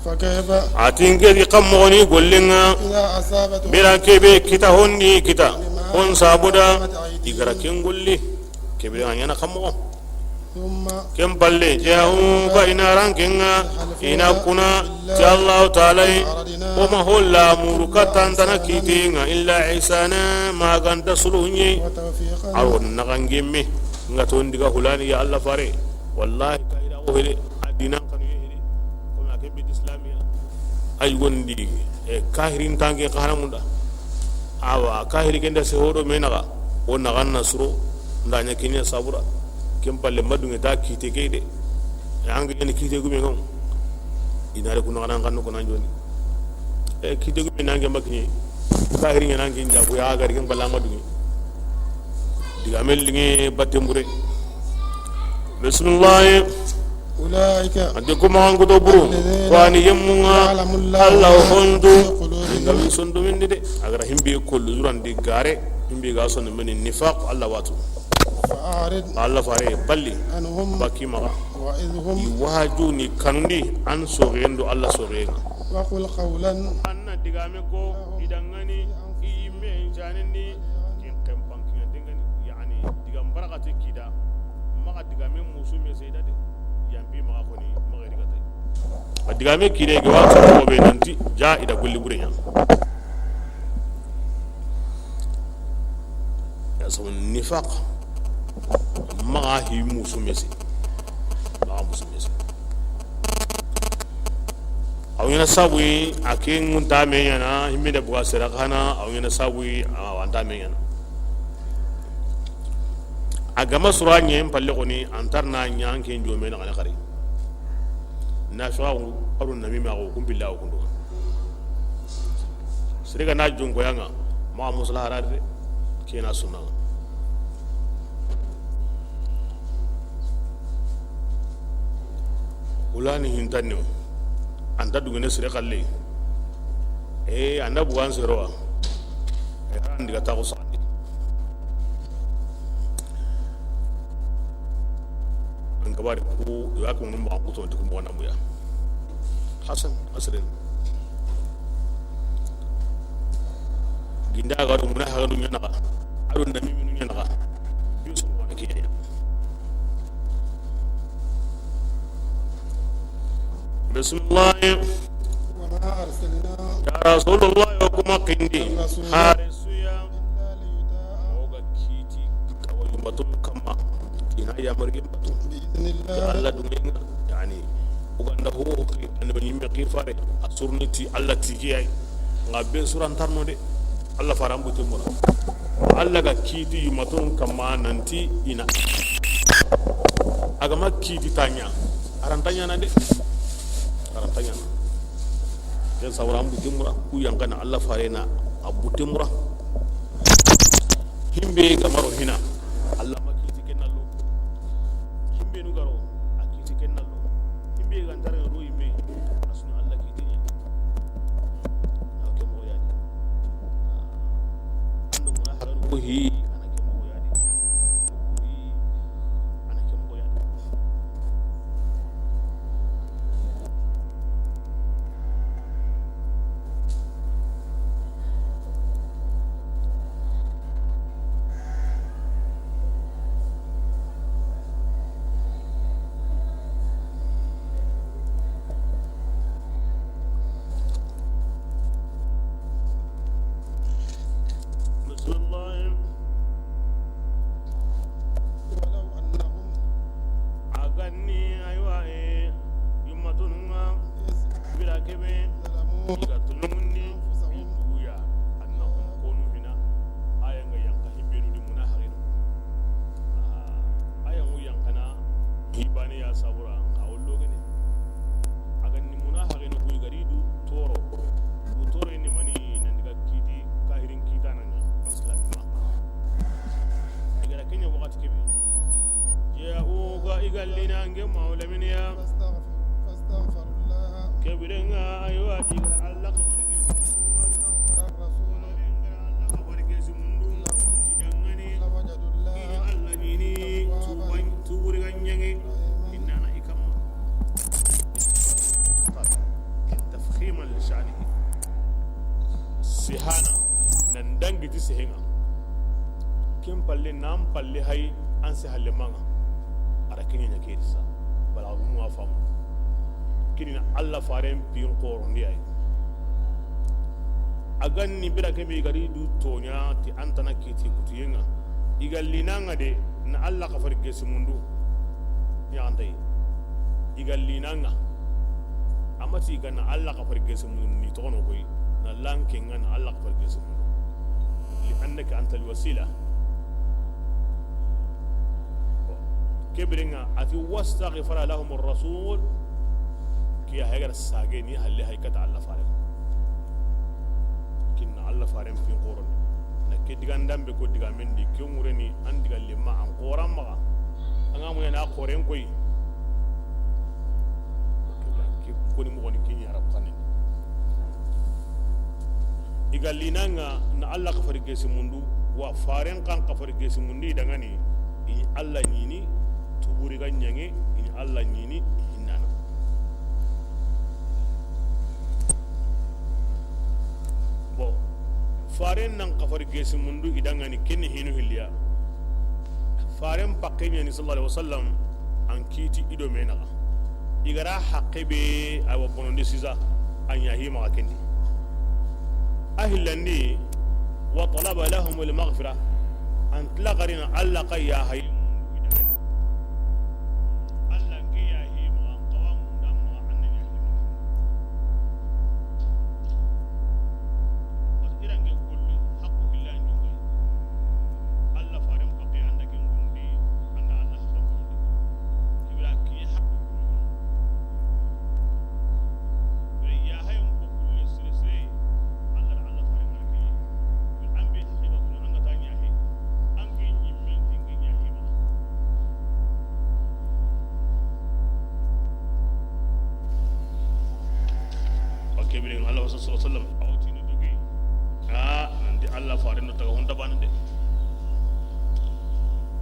فكيف. Atin ke di kammo ni gollenga. إذا أصابتهم. Bira kebe kita honni kita. Hon sabuda. Igara ken golli. Kebe anyana kammo. Ken palle, ja'uka, i na ran kenga, i na kuna ti Allahu Taala yi, o ma holla muru katantana kitenga, illa ihsana, maganta suluhunye, aro naxangemme, nga to ndiga hulani ya Allah fare, wallahi ka ira o hele, adinan kanu ye hele, ko ma ke bit islamiya, ay gondi, e, kahirin tanke karamunda, awa, kahiri kenda se hodo menaga, o naxanna suro, ndanya kinya sabura. Ken palle madunge ta kite ke de. Ange ni kite gume ngam. Inare kuna kana kanu kuna joni. E kite gume nange makni. Kahiri nange nja ko ya gari ken balla madunge. Diga mel linge batte mbure. Bismillah. أولئك. Ande kuma hangu do buru. الذين. Kwani yemmunga. يعلم الله. Allah hondu. في قلوبهم. Ngawi sondu mende de. Agara himbi kollu durandi gare. Himbi ga sondu meni nifaq Allah watu. فأعرض. Allah fare balli. عنهم. Baki maga. وعظهم. I wahaju ni kanundi an sogendo Allah sogenga. وقل قولا. Anna digame ko idangani i yimme janindi kin kempan kin dingani yani digam barakati kida maga digame musu me seyda de yambi maga koni maga digate. A digame kide ga wa ko be nanti ja ida golli bure nya. Sabu nifaq, maxa hi musu mesi. Maxa musu mesi. A wa ɲaana sabu yi, a ke ŋa nta me ɲaana, himme da buga sera xana, a wa ɲaana sabu yi, a wa nta me ɲaana. A ga ma sura ɲa n palle xoni, an ta na ɲa an ke jome na xana xari. Nafiqaxu, a do namimaaxu, kun pilla wo kundu. Sere ga na jonko ya ŋa, maxa musala harade, ke na sunna. Wulani hintanni, an ta dugene sere xalle. E, an da bugan sero wa. E, an diga taxu sandi. An gabari ku, i wa ku mun ma ku to, ku mo na muya. Hasan, Asrin. Ginda ga do muna haga do ɲaana ka. A do namiminu ɲaana ka. Yusuf wa ke ya. Bismillah. وما أرسلنا Ya Rasulullah, yo kuma kindi. من رسول Hare suya. إلا ليطاع Moga kiti kawa yumatun kama. Ina yamari yumatu. بإذن الله Ya Allah dumenga. Yani, uganda ho, annabi ɲimme ki fare. A surni ti Allah tigi ya yi. Nga be suran tarno de. Allah faran buti mura. Allah ga kiti yumatun kama nanti ina. A ga ma kiti ta ɲa. Aran ta ɲaana de. Aran ta ɲaana. Ken sawara an buti mura. Ku yanqana Allah farena a buti mura. Himbe ga ma ro hina. Allah ma kiti ken na lo. Himbe nu ga ro a kiti ken na lo. Himbe ga ntare ro yimme. Asuna Allah kiti ɲa. Aw ke mo ya ni. Ando muna hagan ko hi. Ana ke mo ya ni. Hi. Ana ke mo ya ni. بسم الله. ولو أنهم A ga ni, aywa, e, yummatunun ŋa, إذ bira kebe, ظلموا i ga toɲoŋundi, أنفسهم i duya, annahum konu hina, aya ŋa yanqa hibbenu di munafiqinu. Ah, aya ŋu yanqana, hibane ya sabura, a wollo gene. A ga ni munafiqinu ku i ga ri du toro. Du toro ni mani nan diga kiti, kahirin kitana ŋa, islam ma. I ga ra kenya wakati kebe. جاءوك i ga lina nge mawlaminiya. فاستغفر-، فاستغفروا الله. Kebirenga aywa i ga ra Allah ka barke. واستغفر الرسول. I ga ra Allah ka barke si mundu. لهم. I dangani. لوجدوا الله. I ni Allah ni ni. توابا. Tuban-, tuburi ga ɲange. رحيما. Innana i kamma. تفخيما لشأنه. Sehana, nan dangi ti sehenga. Ken palle, nan palle hay, an se halle manga. A ra kenya ɲa ke di sa. Bala mu wa famu. Kinina Allah faren pin xorondi ay. A ga ni bira kebe i ga ri du toɲa ti an tana kiti kutuyenga. I ga linanga de na Allah kafari gesi mundu. Ɲaxantayi. I ga linanga. Amati i ga na Allah kafari gesi mundu ni toxono koy. Na lankenga na Allah kafari gesi mundu. لأنك أنت الوسيلة. Kebirenga ati واستغفر لهم الرسول. Kiya hegara sage ni halle haykata Allah fare. Kinna Allah faren pin xoron. Na ke digan dambe ko diga mendi ke ŋureni an diga lemma an xoran maxa. An ga mu yana xoren koy. Koni moxoni kiɲi arab xanen. I ga linanga na Allah kafari gesi mundu, wa faren kan kafari gesi mundu i dangani, i ni Allah ɲini, tuburi ga ɲange, i ni Allah ɲini, i hinnana. Bon, faren nan kafari gesi mundu i dangani, kenni hinu hilliya. Faren pakke ɲani sallallahu alaihi wasallam, an kiti i do me naxa. I ga ra haqqe be, a wa bonondi sisa, a ɲa hi maxa kendi. A hillandi, وطلب لهم المغفرة. An tila xarina Alla xa yahaye mundu i dangani. Alla nke yahaye maxa, an xawa mundu an maxa, an na yahaye maxa. Parce que i ra nke golli haqqu illa an jonga. Alla faren pakke an da ken gondi, an da Alla haqqe gondi. Kibira kiye haqqu. Bire yahayen ko kulle sire sire, Alla da Alla faren ŋa ke. An be haqiqa kun an ga ta yahaye. An ke ɲimmen tingi yahaye ma. Wa ke biren Alla wa sallallahu alaihi wasallam, a wa tini dogi. A, nanti Alla faren do taga honta bana de.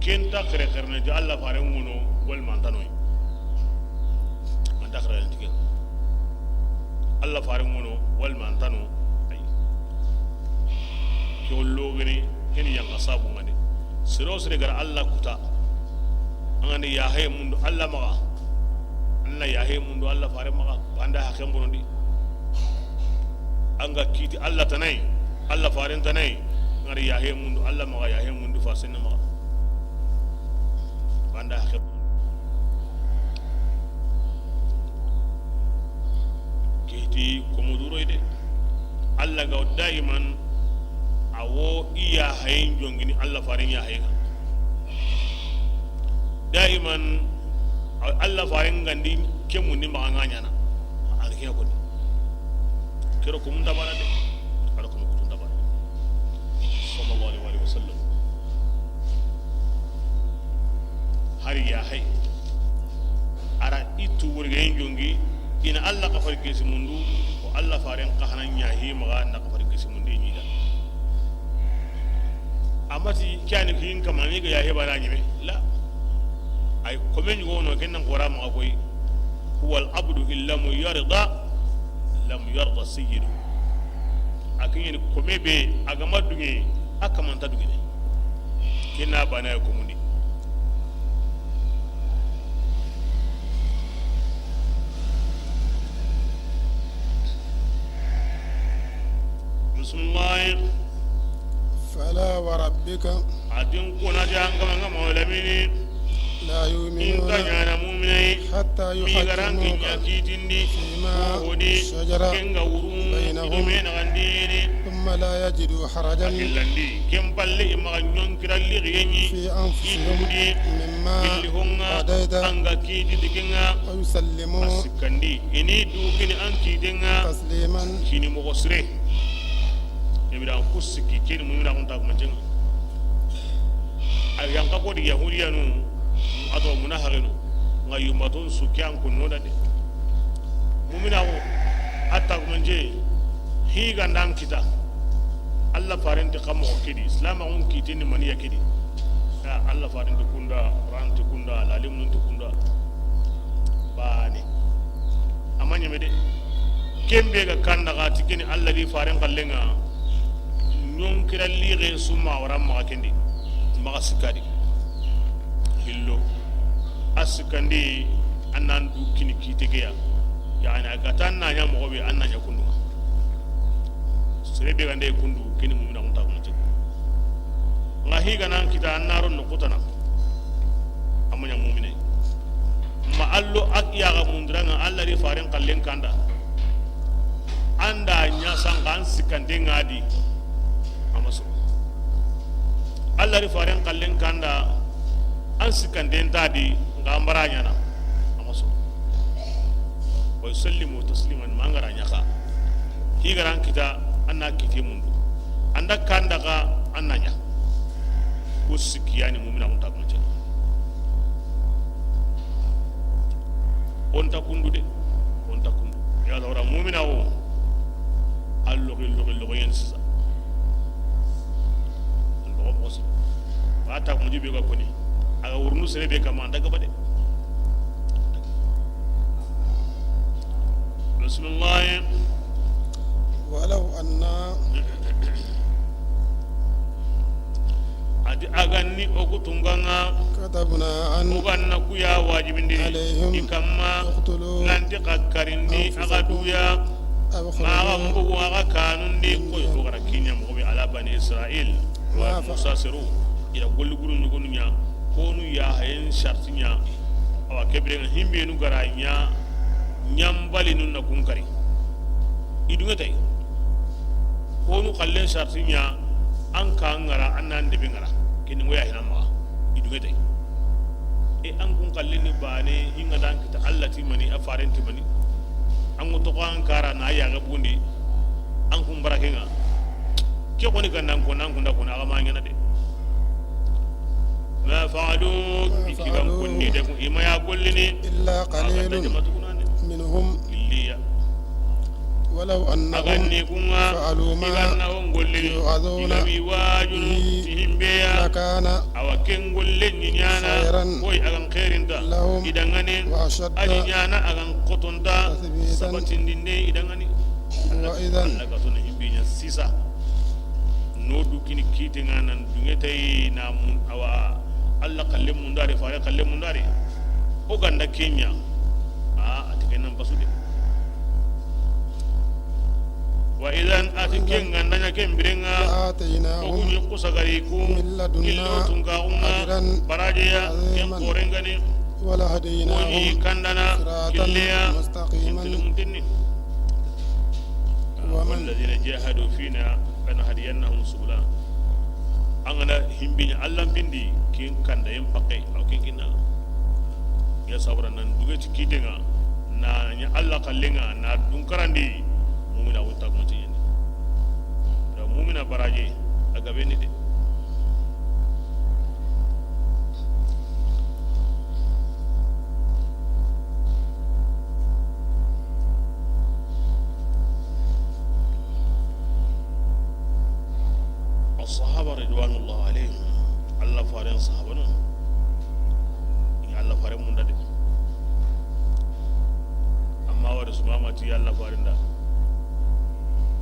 Ken ta xere xere ne ti Alla faren ŋono, wal mantanoy. Anta xere ne ti ken. Alla faren ŋono, wal mantano. Ay. Ke wollo gene, ken yan ga sabu ŋa de. Siro sire ga ra Alla kuta. An ga ni yahaye mundu Alla maxa. An na yahaye mundu Alla faren maxa. An da haqqen bonondi. An ga kiti Alla tana yi, Alla faren tana yi, an ga ri yahaye mundu Alla maxa, yahaye mundu farsenne maxa. An da haqqe bonondi. Kiti komo duro yi de. Alla ga daiman a wo i yahayen jongini Alla faren yahaye ŋa. Daiman, a-, Alla faren ga ndi ke mundi maxa ŋa ɲaana. A ga ke ko ni. Kero ko munda bana de. Kero ko munda bana. Sallallahu alaihi wa sallam. Hari yahaye. A ra i tu wurgen jongi, i na Alla kafari gesi mundu, ko Alla faren xa hana yahaye maxa na kafari gesi mundu ɲi da. A ma ti ke yani kin kamani ga yahaye bana ɲime. La. Ay komen ɲi wono ken nan xora maxa koy. Huwa al abdu in lam yarda, lam yarda sayyidu. A ke ɲi ni kome be, a ga ma duŋe, a kamanta duŋene. Ken na bana ya komundi. Bismillah. فلا وربك. A ti n kuna ti an kama ŋa mawlamini. لا يؤمنون. I nta ɲaana muminai. حتى يحكموك. Mi ga ra an kiɲa kitindi. فيما. Ko hodi. شجر. Ken ga wuru. بينهم. I me na gandini. ثم لا يجدوا حرجا. A killandi. Ken palle i maxa ɲonkiralli xiyeɲi. في أنفسهم. I dudi. مما. Killi honga. قضيت. An ga kiti digenga. ويسلموا. A sikkandi. I ni du kini an kitenga. تسليما. Kini moxo sire. Kebira ku sikki, keni mumina kun ta kuma jenga. Ay, yan ka ko di yahudiyanu, a do munafiqinu, nga yumbatun su ke an kun no da de. Mumina ko, a ta kuma je, hi ga nan kita. Alla faren ti kamo kidi, Islam on kitini maniya kidi. Ya Alla faren ti kunda, Quran ti kunda, lalimun ti kunda. Bane. A ma ɲeme de. Ken be ga kanda ga ti keni Alla di faren kallenga. Ɲonkiralli ge suma wara maxa kendi. Maxa sikkadi. Hillo. A sikkandi, an nan du kini kite ke ya. Yani, a ga ta an na ɲa moxo be, an na ɲa kundu. Sere be gande kundu, keni mumina kun ta kun te. Nga hi ga nan kita, an na ro no kutana. A ma ɲa mumine. Ma allo ak yaga mundiranga, Alla ri faren kallen kanda. An da ɲa sanga an sikkande nga di. A ma so. Alla ri faren kallen kanda. An sikkande nta di nga an bara ɲana. A ma so. Wa yusallimu tasliman, ma an ga ra ɲa xa. Hi ga ran kita, an na kite mundu. An da kanda xa, an na ɲa. Ku sikki yani mumina kun ta kun te. On ta kundu de. On ta kundu. Ya da wara mumina wo. Allo gillo gillo yen sisa. Allo ko bosi. Ba ta kun jibe ga koni. A ga wurnu sere be kama an da gaba de. Bismillah. ولو أنا. A ti a ga ni o ku tunganga. كتبنا عن. O ga na ku ya wajibindi. عليهم. I kamma. اقتلوا. Nanti xa karindi. أنفسكم. A ga duya. أو اخرجوا. Ma ga mbugu a ga kanundi. إني. Ko i ko ga ra kiɲa moxo be ala bani Israil. ما. Wa Musa siru. I da golli guru ɲogonu ɲa, honu ya hayen sarti ɲa. Awa, ke biren ŋa himbenu ga ra ɲa, ɲambalinun na kun kari. I dunŋe tay. Honu xallen sarti ɲa, an ka ŋa ra, an na an debe ŋa ra. Ke ni ŋo ya hina maxa. I dunŋe tay. E an kun xallen ni bane, hinga dan kita Allah ti mani, a faren ti mani. An ŋo toxo an kara na ya ga bundi. An kun barake ŋa. Ke xoni ga nan ko nan kun da ko na ga ma ɲana de. Ma fa'alu, i kigan kunni de, i ma ya gollini. إلا قليل منهم. Illiya. ولو أنهم Aganni kunga, فعلوا ما iganna on gollini, يوعظون igami wajunu, به ti himbeya. لكان Awa ken gollen ni ɲana, خيرا koy agan khairinta, لهم i dangane, وأشد a di ɲana agan kotonta, تثبيتا sabatindinde i dangane. وإذا Allah ga tona himbe ɲa sisa. No du kini kite ŋa nan dunŋe tay na mun awa. Allah kallen mundare, fare kallen mundare. O ganda ke ɲa. A, a ti ken nan basu de. Wa idan a ti ken ganda ɲa ken biren ŋa. لآتيناهم O kuni kusagari ku. من لدنا Illo tunka unga. أجرا Barajeya ken عظيما Korengani. ولهديناهم Koni kandana صراطا Killeya مستقيما Kintilimuntinni. ومن والذين جاهدوا فينا لنهدينهم سبلنا. An gana himbiɲa Allah bindi, kin kanda yen pakke, aw kin kinna. Ya sabara nan duge ti kite ŋa, na ɲa Allah kallen ŋa, na dunkarandi, mumina wunta gunti ɲeni. Da mumina baraje, a gabe ni de. As-sahaba ridwanullah alayhim, Allah faren sahabanu, i Allah faren munda de. Amma wari sumama ti Allah faren da.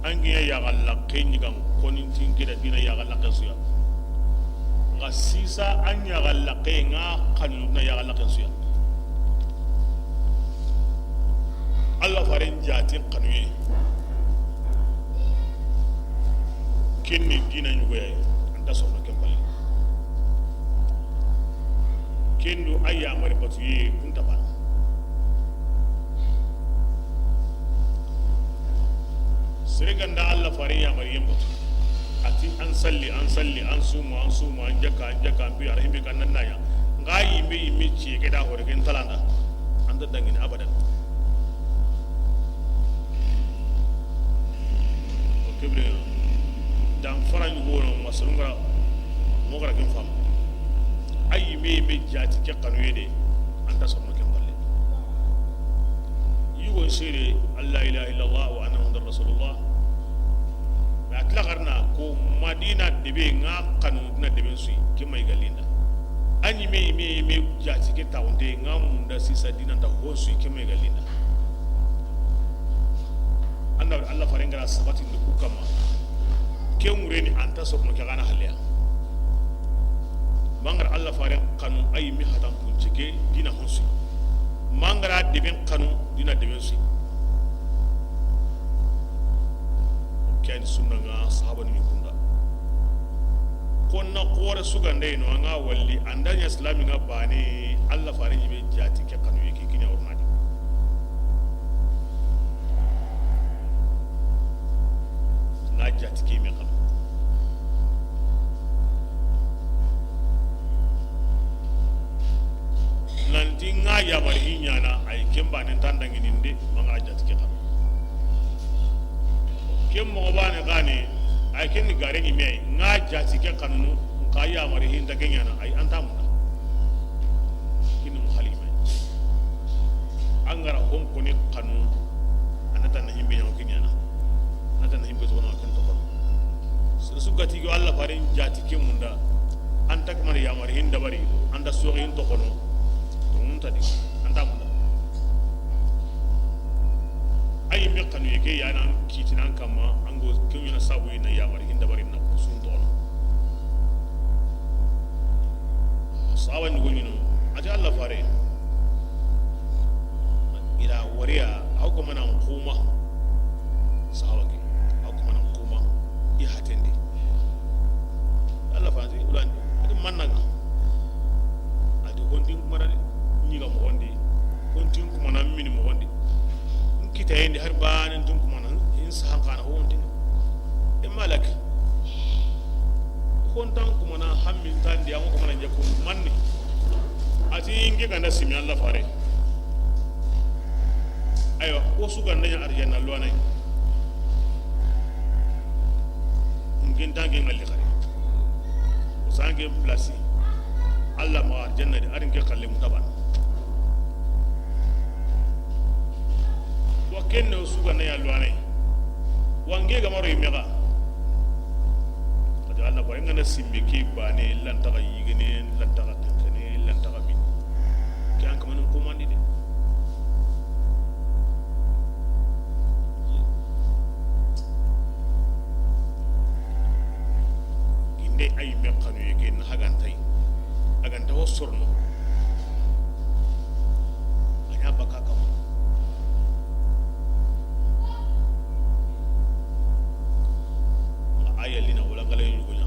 An giya ya galla ke ɲigan konin tin kida dina ya galla ke suya. Nga sisa an ya galla ke nga kanu na ya galla ke suya. Allah faren jatin kanuye. Kenni dina ɲugoye, anta soxna ken palle. Kendo a yamari batuye kunta bana. Sere ganda Allah faren yamari yen batu. Ati an salli, an salli, an suma, an suma, an jaka, an jaka, an bi arhimbe kan nan naya. Nga yimbe yimbe ciye ke da hore ken talanda. Anta dangini abadan. O kebire dan fara ɲugo no masalungara mo gara ken fam. Ayi me me jati ke kanuye de. Anta soxna ken balle. Yugo sere, an la ilaha illallah wa anna muhammadar rasulullah. Mais a tila garna ko Madina debe nga kanu dina deben suyi, ke may galinda. Ani me, me, me jati ke tawonde nga munda sisa dina nta hon suyi, ke may galinda. Anna Allah faren gara sabati ndu ku kama. Ke mureni anta soxna ke gana haleya. Mangara Allah faren kanu ayi mi hatan kunce ke dina hon suyi. Mangara deben kanu dina deben suyi. Ken sunna nga sahaba ni kunda. Konna xore sugande no nga walli andanya islami nga bane Allah faren yibe jati ke kanu yake kinya ornadi. Na jati ke me kanu. Nanti nga yamari hinyana ay kemba nen tandangini nde manga jati ke kanu. Ken moxo bane gane ay ken ni gare ni me nga jati ke kanunu nka yamari hinda kenyana ay antamuna. Kini muhalima. Angara hon koni kanu. Anata na himbe nyawo kenyana. Anata na himbe zona ken to kono. Su gati go Allah faren jati ke munda. Anta kamar yamari hin dabari, anta soxi hin toxono. To mun tadi, anta munda. Ayi me kanu yeke yana kitinan kama, ango kenyuna sabu ina yamari hin dabari na sun toxono. Sawa ni wonino, ati Allah fare. Ila wariya, aw ko mana kuma. Sawa ke, aw ko mana kuma. I hatende. Allah fare, ulan, ati man Honte. E malak. Hontan kumana hammin tandi, an ŋa kumana ɲa kun manni. A ti n ke ga na simi Alla fare. Aywa, o su ga na ɲa arjanna luwana yi. N ke nta n ke ŋalli xari. O sa n ke place. Alla ma arjanna di, a ri n ke xalle mutabana. Wa kenne o su ga na ɲa luwana yi. Wa n ke ga maro yi me ga. A ti Alla ko, n ga na simbe ke bane, lantaxa yigene, lantaxa tenkene, lantaxa mini. Ke an kamanin kumandi de. Ginde ay me xanu ye ke na hagantay. Aganta ho sorno. A ɲa baka kama. Nga aya lina wala ngala yugo ɲa.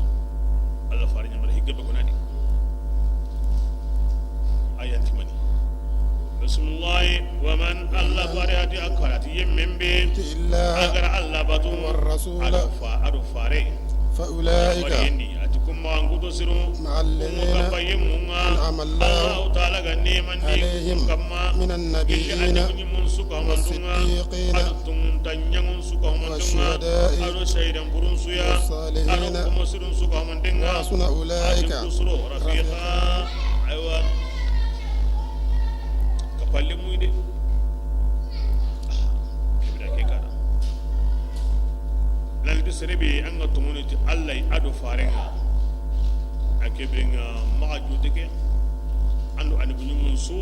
Alla fare ɲamara higga be konadi. Aya ntimani. Bismillah. Wa man, Alla fare a ti, a kara ti yemmen be. Illa. A ga ra Alla batu. War rasula. A do fa, a do fare. Fa ulaika. Wari yendi, a ti kumma an kuto siru. Ma'a alladhina. Kumma kappa yemmun ŋa. An'ama Allahu. Allahu Taala ga neeman di. Alayhim. Kamma. Minan nabiyina. Gilli annabi ɲimmun su ka humandun ŋa. Was siddiqina. A do tungunta ɲaŋun su ka humandun ŋa. Wash shuhada'i. A do shahidan burun su ya. Was salihina. A do komo sirun su ka humandun ŋa. Wa hasuna ulaika. A ti kusuro rafiqa. Rafiqa. Aywa. Kapalle muyi de. Kebira ke kara. Laldi sere be an ga tumuni ti Alla yi a do faren ŋa. A kebire ŋa maxa jute ke. An do annabi ɲimmun su.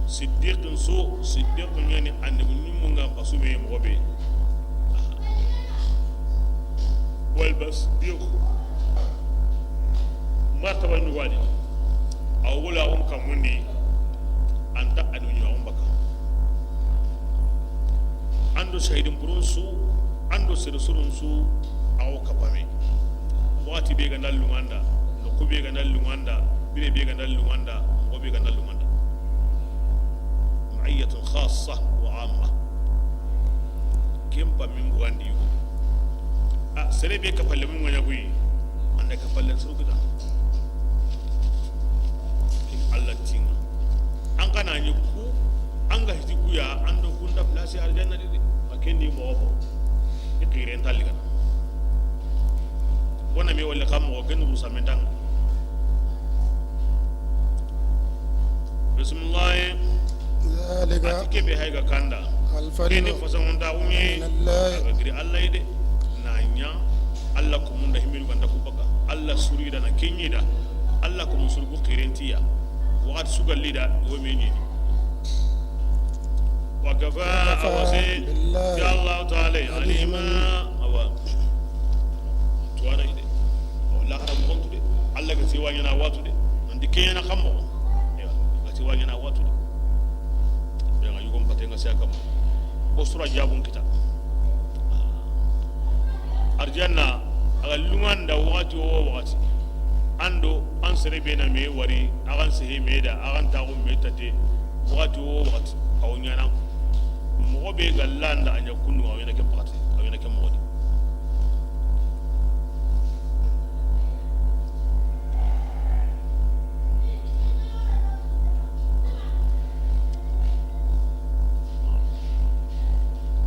Siddiqin su, siddiqin ɲa ni annabi ɲimmun ŋa xasu me moxo be. Wal bas, yo. Martaba ɲugani. Aw wala on kamundi. Anta anu ɲa on baka. An do shahidin burun su, an do sere surun su, aw kapame. Waxati be ga na lunganda, noqu be ga na lunganda, bire be ga na lunganda, moxo be ga na lunganda. Ma'iyatun khassa wa amma. Ken pa min bugandi yugo. A, sere be kapalle mun ŋa ɲa guyi. An da kapalle suru kita. Alla tinŋa. An ga na ɲi ku, an ga hiti ku ya, an do kunda place arjanna di de. Ma ken ni moxo. I xiren talli gana. Wona me wala kam moxo ken rusa men tanga. Bismillah. Zalika. A ti kebe hay ga kanda. Al fadlu. Kene fasangon ta unye. Min Allah. A ga giri Alla yi de. Na ɲa Alla ko munda himiru ganda ku baka. Alla suri da na kenyi da. Alla ko mun surgu qirentiya. Waxati sugalli da wo me ɲini. Wa kafa. Wa kafa. Awase. Billahi. Ya Allah Taala. Alima. Alima. Awa. Tuwana ide. Awa laxara moxontu de. Alla ga siwa ɲana watu de. Nandi kenyana xammo. Ewa. Ga siwa ɲana watu de. Be ga yugon patenga siya kammo. Ko sura jabun kita. Arjanna, a ga lunganda waxati wo waxati. An do an sere be na me wari, a ga n sehe me da, a ga n taxu me tate, waxati wo waxati, a wo ɲana. Moxo be ga landa a ɲa kundu, a wo ɲana ke paxati, a wo ɲana ke moxo di.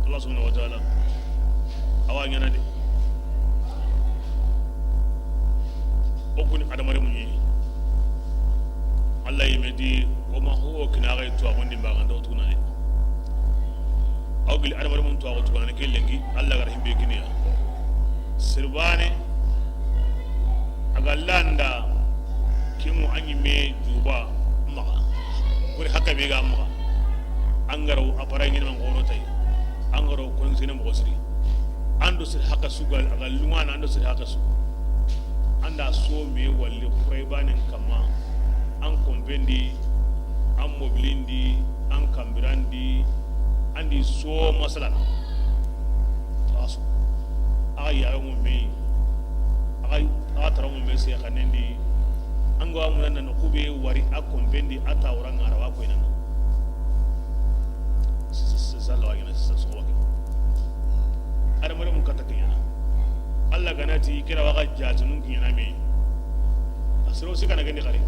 Allah subhanahu wa ta'ala, a wa ɲana de. O kuni adamare muɲi. Allah yime di, o ma ho kina ga to agondi ma ganda o tuna ne. Aw gili adamare mun to ago tuna ne ke lenki, Allah gar himbe kiniya. Sirbane, a ga landa, kimu anyi me juba maxa. Kuri haka be ga maxa. An garo apara ɲini man gono tay. An garo konsine moxo siri. An do sir haka su ga, a ga lungana an do sir haka su. An da so me walli kuray banen kamma. An kombendi, an mobilindi, an kambirandi, an di so masalan. Aso. A ga yaga mo me. A ga, a ga tara mo me se xanendi. An ga wa munana no kube wari a kombendi a tawra ngara wa ko inana. Sisa, sisa, sisa, lawa gina, sisa, so wa gina. Adamarenmun katta kiɲana. Alla ga na ti kira waxa jatunun kiɲana me. A siro sikana geni xare.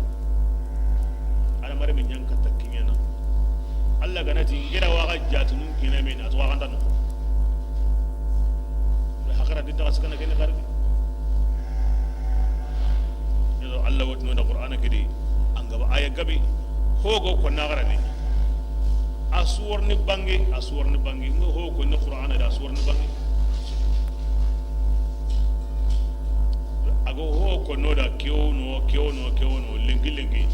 Adamarenmun ɲan katta kiɲana. Alla ga na ti kira waxa jatunun kiɲana me, na to waxa ndano. Hakara di daga sikana geni xare. Yado Alla wotino da Qur'ana gidi. An gaba aya gabe. Hogo ko na garani. A suwarni bange, a suwarni bange. Ngo ho ko ni Qur'ana da suwarni bange. Ago ho ko no da kewno, kewno, kewno, lengi, lengi.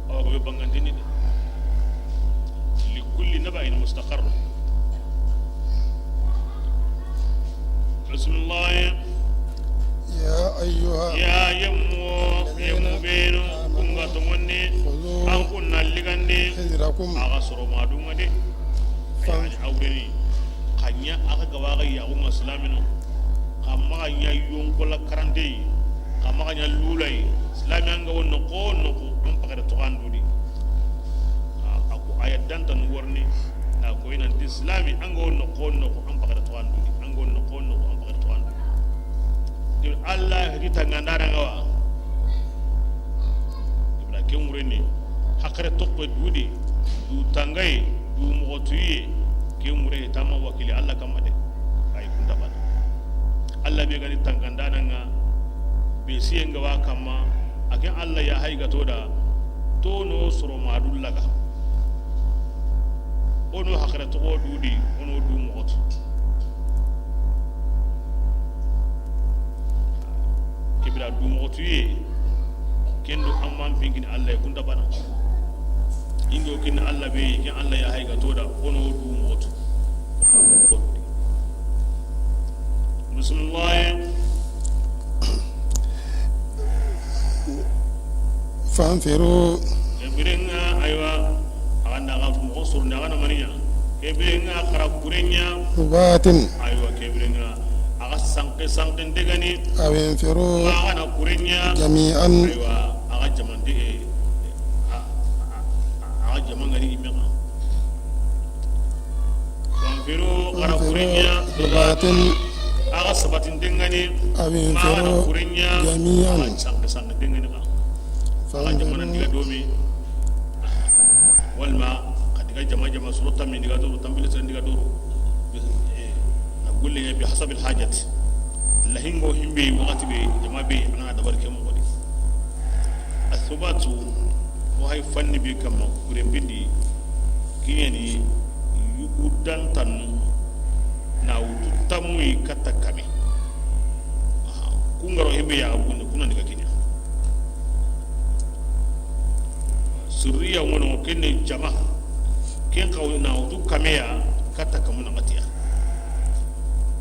Awa go be bangandini de. Li kulli naba'in mustaqarr. Bismillah. يا أيها Ya yemmo, الذين yemmo beno, آمنوا kunga tongonni, خذوا an kunna ligandi, حذركم axa soro madunga de. فان- Yani awreni, kanya axa gawaga yaxunga silamino, xa maxa ɲa yonkola karantey, xa maxa ɲa lulay, silami anga wonno ko noko, an pakata toxandudi. A, a ko aya dantanu warni, na ko inanti silami anga wonno ko noko, an pakata toxandudi, anga wonno ko noko, an pakata toxandudi. Alla hiti tangandana nga wa. Ibra ke ŋureni, hakare toxo dudi, du tangaye, du moxotuye, ke ŋure tama wakili Alla kamma de. Ay kunda bana. Alla be gani tangandana nga, be siye nga wa kamma, a ke Alla ya hay ga to da, to no soro madu laga. Ono hakare toxo dudi, ono du moxotu. Kebira du moxotu ye, kendo amman finkini Alla ye kunda bana. Ingo kin Alla be, kin Alla ya hay ga to da, ono du moxotu. Bismillah. فانفروا. Kebirenga, aywa, aganda ga moxo surni, agana maniya. Kebirenga, xara kurenya. ثبات. Aywa, kebirenga, aga sanke, sanke ndegani. أو انفروا. Ma agana kurenya. جميعا. Aywa, aga jamande, eh, a, a, a, aga jamangani imega. Wanfiru, xara kurenya, ثبات. Aga sabatin dengani, أو انفروا ma kurenya, جميعا. Aga sanke, sanke dengani ka. Aga jamana diga domi. Walma, ka diga jama, jama, soro tammi diga doro, tambile sen diga doro. Eh, na gulle ya bi hasabil hajat. Lahingo himbe, wakati be, jama be, ana dabar ke mo di. Asubatu, ko hay fanni be kamma, kure bindi, kiɲeni, yugu dantannu, na wutu tamuyi katta kame. Aha, kungaro himbe ya bunde, kuna diga kiɲa. Sirriya wono kenne jama, ken kaw na wutu kameya, katta kamu na katiya.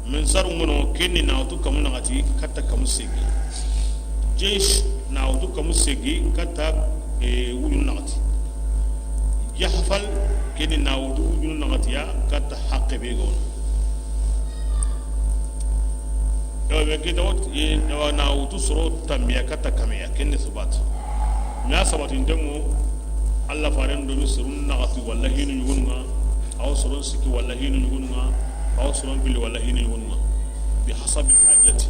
Minsaru ŋono, kenni na wutu kamu naxati katta kamu segi. Jeish na wutu kamu segi katta, eh, wujunu naxati. Jahfal kenni na wutu wujunu naxati ya katta haqqe be ga wono. Ewa, be ke dawot, eh, ewa, na wutu soro tammiya katta kameya, kenni subat. Na sabatin demo, Allah faren do mi sirun naxati walla hinu yugununga. Aw soron sikki walla hinu yugununga, aw soron billi walla hinu yugununga, bi hasabil hajati.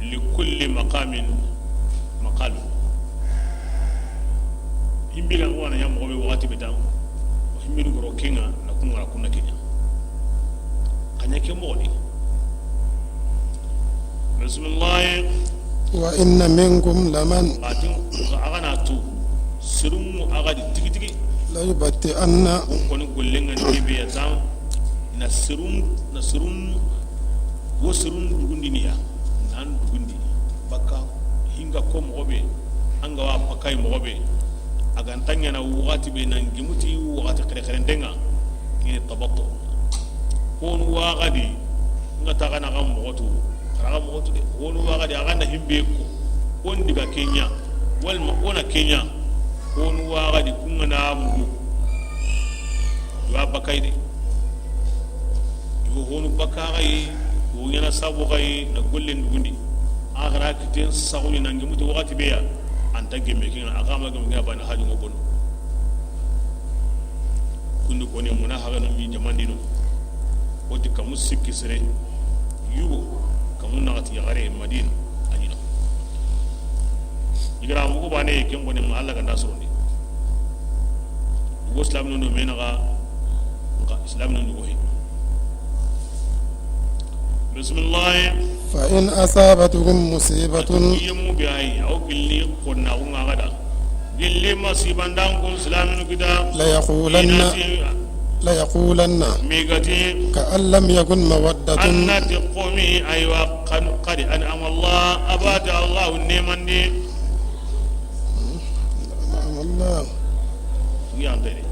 Li kulli maqamin maqalu. Himbi ga wana ya moxo be waxati be tan, himbi goro kenga na kunga na kunna kenya. Kanya ke moxo ni. Bismillah. Wa inna minkum laman. Atin, aga na tu. Sirumu aga di tigi tigi. La yubatti anna. Kun koni gollenga ni be ya tan. Na sirum, na sirum, wo sirum dugundi ni ya. Nan dugundi. Baka hinga ko moxo be. Anga wa baka moxo be. Aga ntanya na waxati be nan gimuti waxati kere kere ndenga. Ni tabattu. Konu waxadi. Nga ta gana ga moxotu. Xara ga moxotu de. Wonu waxadi, a ganda himbe ko. Won diga kenya. Walma wona kenya. Wonu waxadi kungana mugu. Wa bakay de. Yo honu bakaxay. Wo ɲana sabo xay na gollen dugundi. A xara kiten saxuni nangi muti waxati beya. Anta gemme kinga, a xama gemme kinga bana haju ngo bono. Kundi koni muna haganu mi jamandino. Woti kamu sikki sere yugo, kamu naxati yaxare Madina a ɲi no. I ga ra mugu bane ken koni ma Alla ga nda sorondi. Yugo Islam no me naxa, nka Islam no yugo he. Bismillah. فإن أصابتكم مصيبة. Yemu bi ayi, aw gilli konna ko ŋa gada. Gilli masiban dan kun silaminu kita. ليقولن. Inati. ليقولن. Migati. كأن لم يكن مودة. Annati qomi aywa kan qad an'ama Allah, abata Allah nemandi. أنعم الله. Yandere.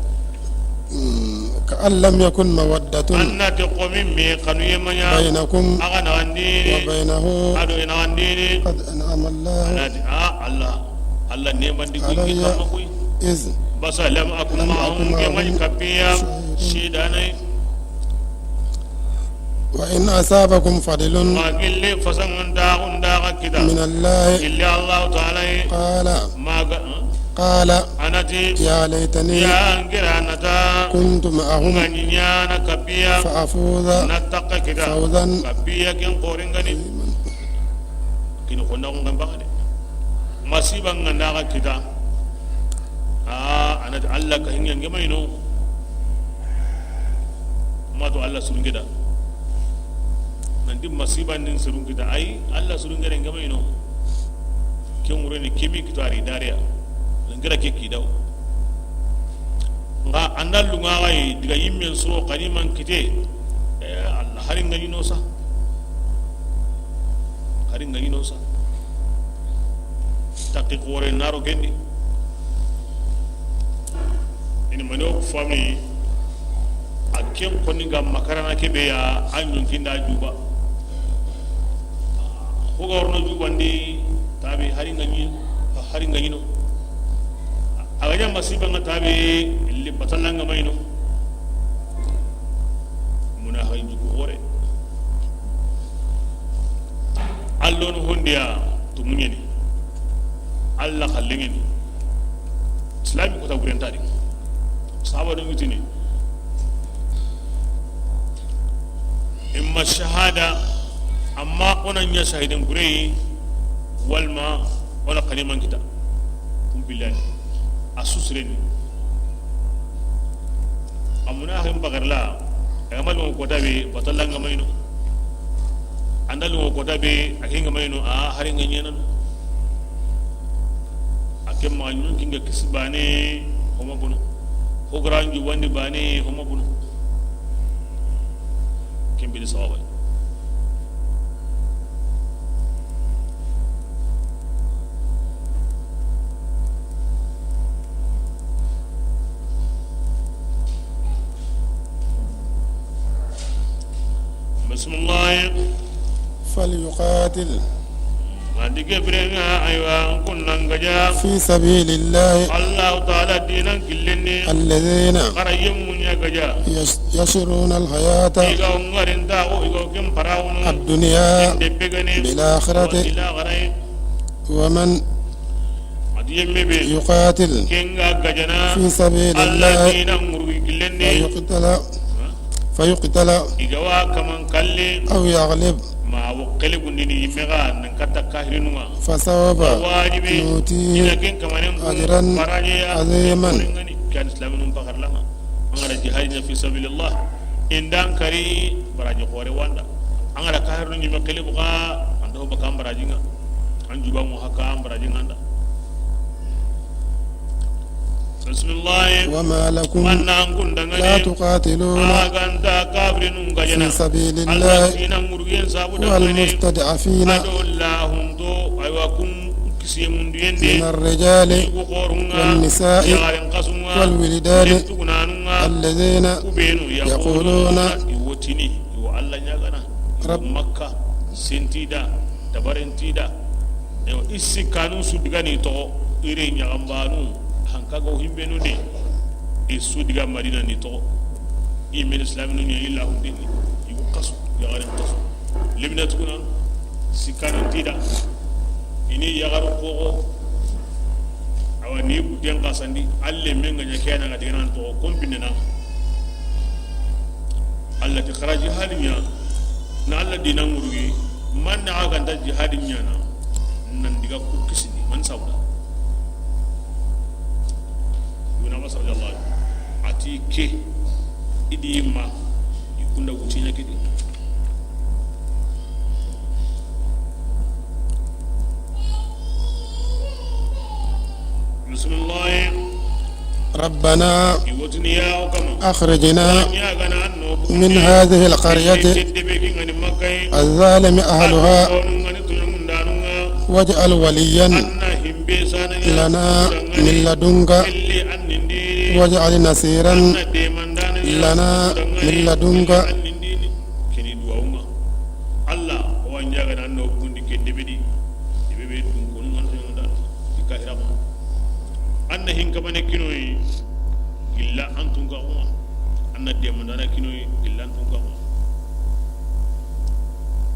مم. كأن لم يكن مودة. Annati qomi me kanu yemanya. بينكم. Aga na andini. وبينه. Ado ina andini. قد أنعم الله. Anati a Allah. Allah nemandi علي. Kuyi kamma kuyi. إذ. Basa lam akun. لم أكن معهم. Kemani kapiya. شهيدا. Shidanai. وإن أصابكم فضل. Ma gilli fasangan dagun daga kita. من الله. Gilli Allah Ta'ala. قال. Maga. قال. Anati. يا ليتني. Ya ngira nata. كنت معهم. Nganyana kapiya. فأفوز. Nataka kita. فوزا. Kapiya ken korengani. عظيما. Kini konna ko ngamba de. Masiba nganda ga kita. A, anati Allah ka hinga ngema ino. Mato Allah surungeda. Nanti masiba nin surungeda. Ay, Allah surungeda ngema ino. Ke ngureni kemi kitari dariya. Ngira ke kidaw. Nga andal lunga ay diga yimmen suro kaniman kite. Eh, Allah hari ngani no sa. Hari ngani no sa. Taqi qore naro gendi. Ini mani o fami. A ken koni ga makarana kebe ya, a ɲonkinda juba. Ko ga worno jubandi tabi hari ngani, hari ngani no. A ga ɲa masiba nga tabi li batalanga mayno. Muna hay juku hore. Allon hondiya to munyeni. Allah kallengeni. Islami kota gurentadi. Sahaba do mitini. Imma shahada, amma ona ɲa shahidin gurei, walma ona kaniman kita. Kun billahi. A susreni. Amuna hin bagarla. Ay malu ko tabe batalla ngamayno. Andal ko tabe akinga mayno a hari nganyena. A ke ma ɲun kinga kisi bane, homa bono. Ho garanju wandi bane, homa bono. Kembili sawaba. Bismillah. فليقاتل. Andi ke birenga aywa kunnan gaja. في سبيل الله. Allah Ta'ala dinan killenne. الذين. Kara yemmunya gaja. يش-، يشرون الحياة. Iga ngarinda o iga kem parawno. الدنيا. Inde pegane. بالآخرة. Ila garai. ومن. Adi yemme be. يقاتل. Kenga gajana. في سبيل الله. Allah dinan ngurgi killenne. فيقتل. فيقتل. Igawa kaman kalle. أو يغلب. Ma wo kele gundini yimme ga nan katta kahirinunga. فسوف. Wajibi. نؤتيه. Ina ken kamanen أجرا. Baraje ya. عظيما. Kan islaminun pakarlanga. Angara jihadina fi sabilillah. Indan kari baraje kore wanda. Angara kahirinu yimme kele buka. Ando baka barajinga. An juba mu haka barajinga anda. Bismillah. وما لكم. Manna an kun dangane. لا تقاتلون. Aganta kafirinun gajana. في سبيل الله. Allah dinan ngurgen sabu dangane. والمستضعفين. Ado lahunto aywa kun kisiye mundu yende. من الرجال. Yugo korunga. والنساء. Yagaren kasunga. والولدان. Tugunanunga. الذين. Kubenu يقولون. Yaquluna. Iwotini. Iwo Allah ɲagana. رب. Makka. Sentida. Tabarentida. Ewa, i sikkanu su digani toxo, ire ɲaxambanu, hankago himbenu de, i su diga Madina ni toxo. I men islaminu ɲa illa hundini, i bu kasu, yaxaren kasu. Lemina tuguna, sikkanu tida, ini yaxaru xoxo, awa ni buten kasandi, alle men ga ɲa kena ga diganan toxo, kompinena. Ati xara jihadi ɲa na Alla diina ŋurugi, man na a ga nta jihadi ɲaana, nan diga ku kisini, man sawda. Ibn Abbas radiyallahu anhu, ati ke, i di ma, i kunda wutiɲa ke di. Bismillah. ربنا Iwotini ya o kama. أخرجنا Ɲagana anno من هذه القرية Tedde be kingani Makka yi. الظالم أهلها Annu ngani tunyamundanu nga. واجعل وليا Anna himbe sana ya. لنا من لدنك Kelle annindi. واجعل نصيرا Anna demandana ya. لنا من لدنك Annindi. Kini duwawu nga. Alla, o wa ɲagana anno bundi kende be di. Ibe be dun konu an tun da. Di ka hira mo. Anna hin kabane kinoyi. Gilla an tun ka kuma. Anna demandana kinoyi. Gilla an tun ka kuma.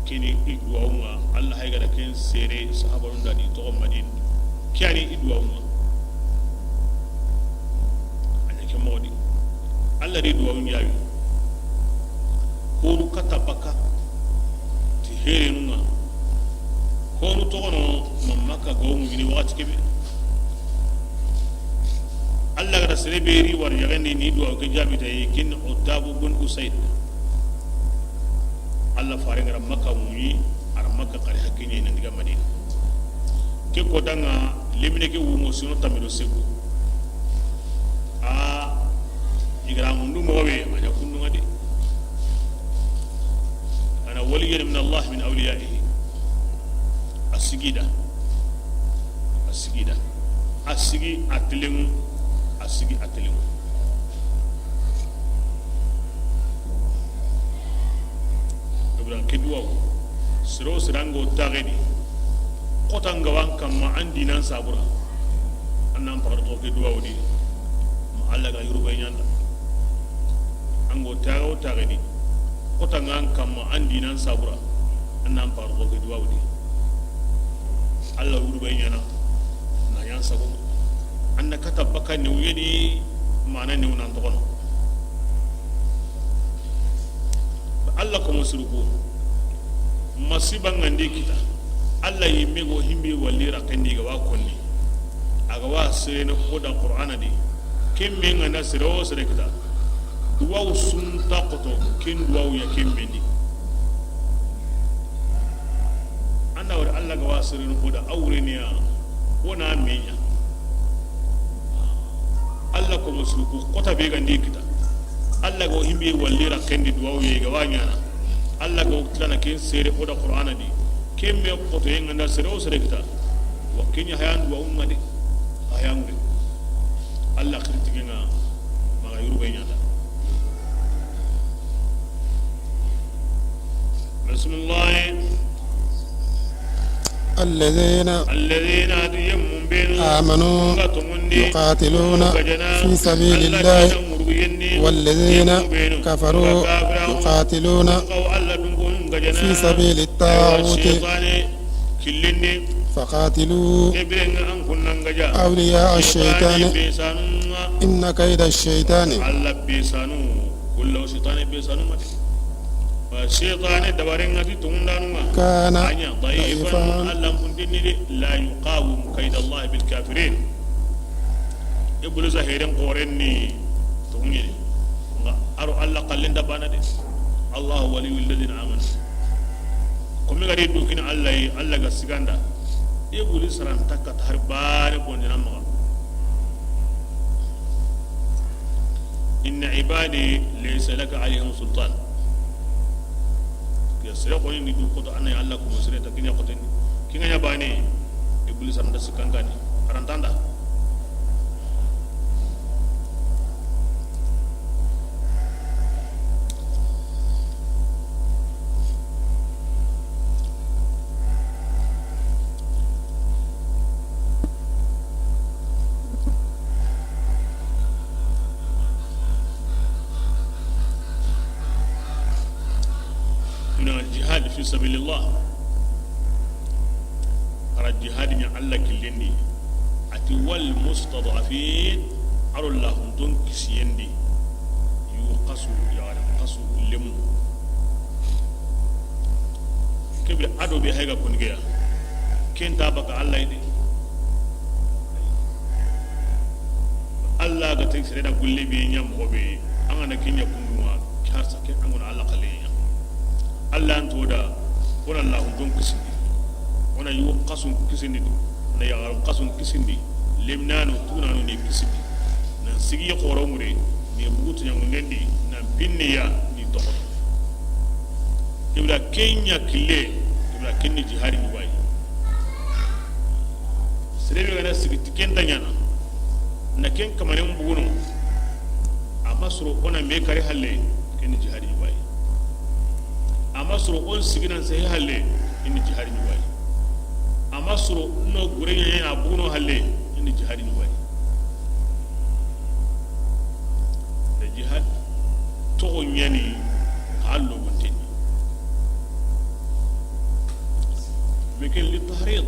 Kini i duwawu nga. Alla hay gada ken sere sahabarun da di to Madina. Kiyani i duwawu nga. Anya ke modi. Alla di duwawu ɲawi. Kodu kata baka. Ti herenu nga. Konu togono mamaka gomu ini wakati kebe. Alla gara sere beri war yagandi ni duwawu ke jabi ta yi kin Otabu bun Usaid. Alla fare gara Makka muyi, ara Makka kare hakkiɲe nan diga Madina. Ke ko danga lemine ke wumo sino tamido segu. A igra mundu mo we, a ɲa kundu ngadi. Ana waliyan min Allah min awliyaihi. A sigida. A sigida. A sigi a telengu. A sigi a telengu. Ibrahim ke duwawu. Siro sirango tagedi. Kota nga wan kamma an dinan sabura. Annan pagar to ke duwawu di. Ma Alla ga yurbe ɲanda. Ango taga o tagedi. Kota nga an kamma an dinan sabura. Annan pagar to ke duwawu di. Alla yurbe ɲana. Na yan sago. Anna kata baka ne wuyedi. Mana ne wunan tokono. Alla ko masiruku masiba ngandi kita. Alla yimme go himbe walli rakendi ga wa konni. A ga wa serene ko da Qur'ana di. Kemme nganda sere o sere kita. Duwawu sunta koto ken duwawu ya kemme di. Anda wala Alla ga wa serene ko da awreniya. Wona menya. Alla ko masiruku kota be gandi kita. Alla go himbe walli rakendi duwawu ye ga wa ɲana. Alla go tilana ken sere ko da Qur'ana di. Kemme koto yenganda sere o sere kita. Wa kenya hayan duwawu ngadi. Hayan ngadi. Alla kritike nga maga yurbe ɲanda. Bismillah. الذين Alladhina, ati yemmun benu, آمنوا nga tongundi, يقاتلون nga jana, في سبيل Alla الله dina ŋuruguyenni, والذين yemmun benu, كفروا nga kafira, يقاتلون nga wa Alla dungun nga jana, في سبيل الطاغوت shaytane killinni, فقاتلوا ke birenga an kunna nga ja, أولياء shaytane الشيطان be sanunga, إن كيد الشيطان Alla be sanu, kullu shaytane be sanu mati. Wa shaytane dabarenga ti tungundanu nga. كان A ɲa ضعيفا. ضعيفا. Alla mundinni de, لا يقاوم كيد الله بالكافرين. Iblisa heren koren ni tunguni. Nga aro Alla kallen da bana de. الله ولي الذين آمنوا. Komi gari dukini Alla yi, Alla ga siganda. Iblisa ran takka har bare bondina maga. إن عبادي ليس لك عليهم سلطان. Ke sere ko ni du koto anay Alla ko sere ta kinya koten. Kinga nya bane. Iblis am da sikangani. Arantanda. Ina jihad fi sabilillah. Ara jihad ɲa Alla killendi. Ati wal mustad'afin, aro lahunton kisiyendi. Yu kasu, ya kasu lemu. Kebe ado be hayga konigeya. Kenta baka Allah ide. Allah ga teg sere da gulle be ɲa moxo be. An ga na ke ɲa kundunga, ke harsa ke an ga na Allah xalle ɲa. Allah an to da, wona Allah don kisindi. Wona yugo xasun kisindi do. Na yaxarun xasun kisindi. Lemnano tunano ni kisindi. Nan sigi xoro mure ni bugutu ɲa mundendi, nan pinniya ni toxo. Kebira kenya kille, kebira kenni jihadi ni wayi. Serebe gana sigi ti kenta ɲana, na ken kamanen buguno. Ama soro ona me kari halle, kenni jihadi ni wayi. Ama soro on siginan sehe halle, kenni jihadi ni wayi. Ama soro no gure ɲana buguno halle, kenni jihadi ni wayi. Da jihad toxo ɲani xa logontenni. Mekel li tahrid.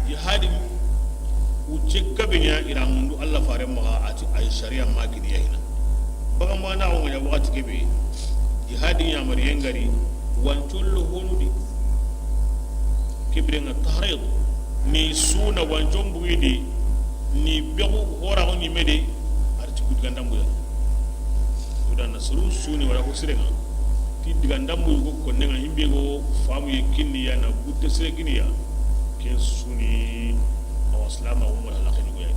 Jihadi wucce gabe ɲa ira mundu Allah fare maxa ati ay sharia ma kini yahina. Baga ma na o ŋa waxati kebe. Jihadi ɲa mari yengari wancollo honudi. Kibrenga tahrid ni suna wanjon bugidi ni begu hora ko ɲimede arti ku digandambuya. Yuda na suru suni wala ko sirenga ti digandambuyu ko konnenga himbe go famu ye kinniya na gutte sire kiniya. Ken suni awa silama umar halakini goya.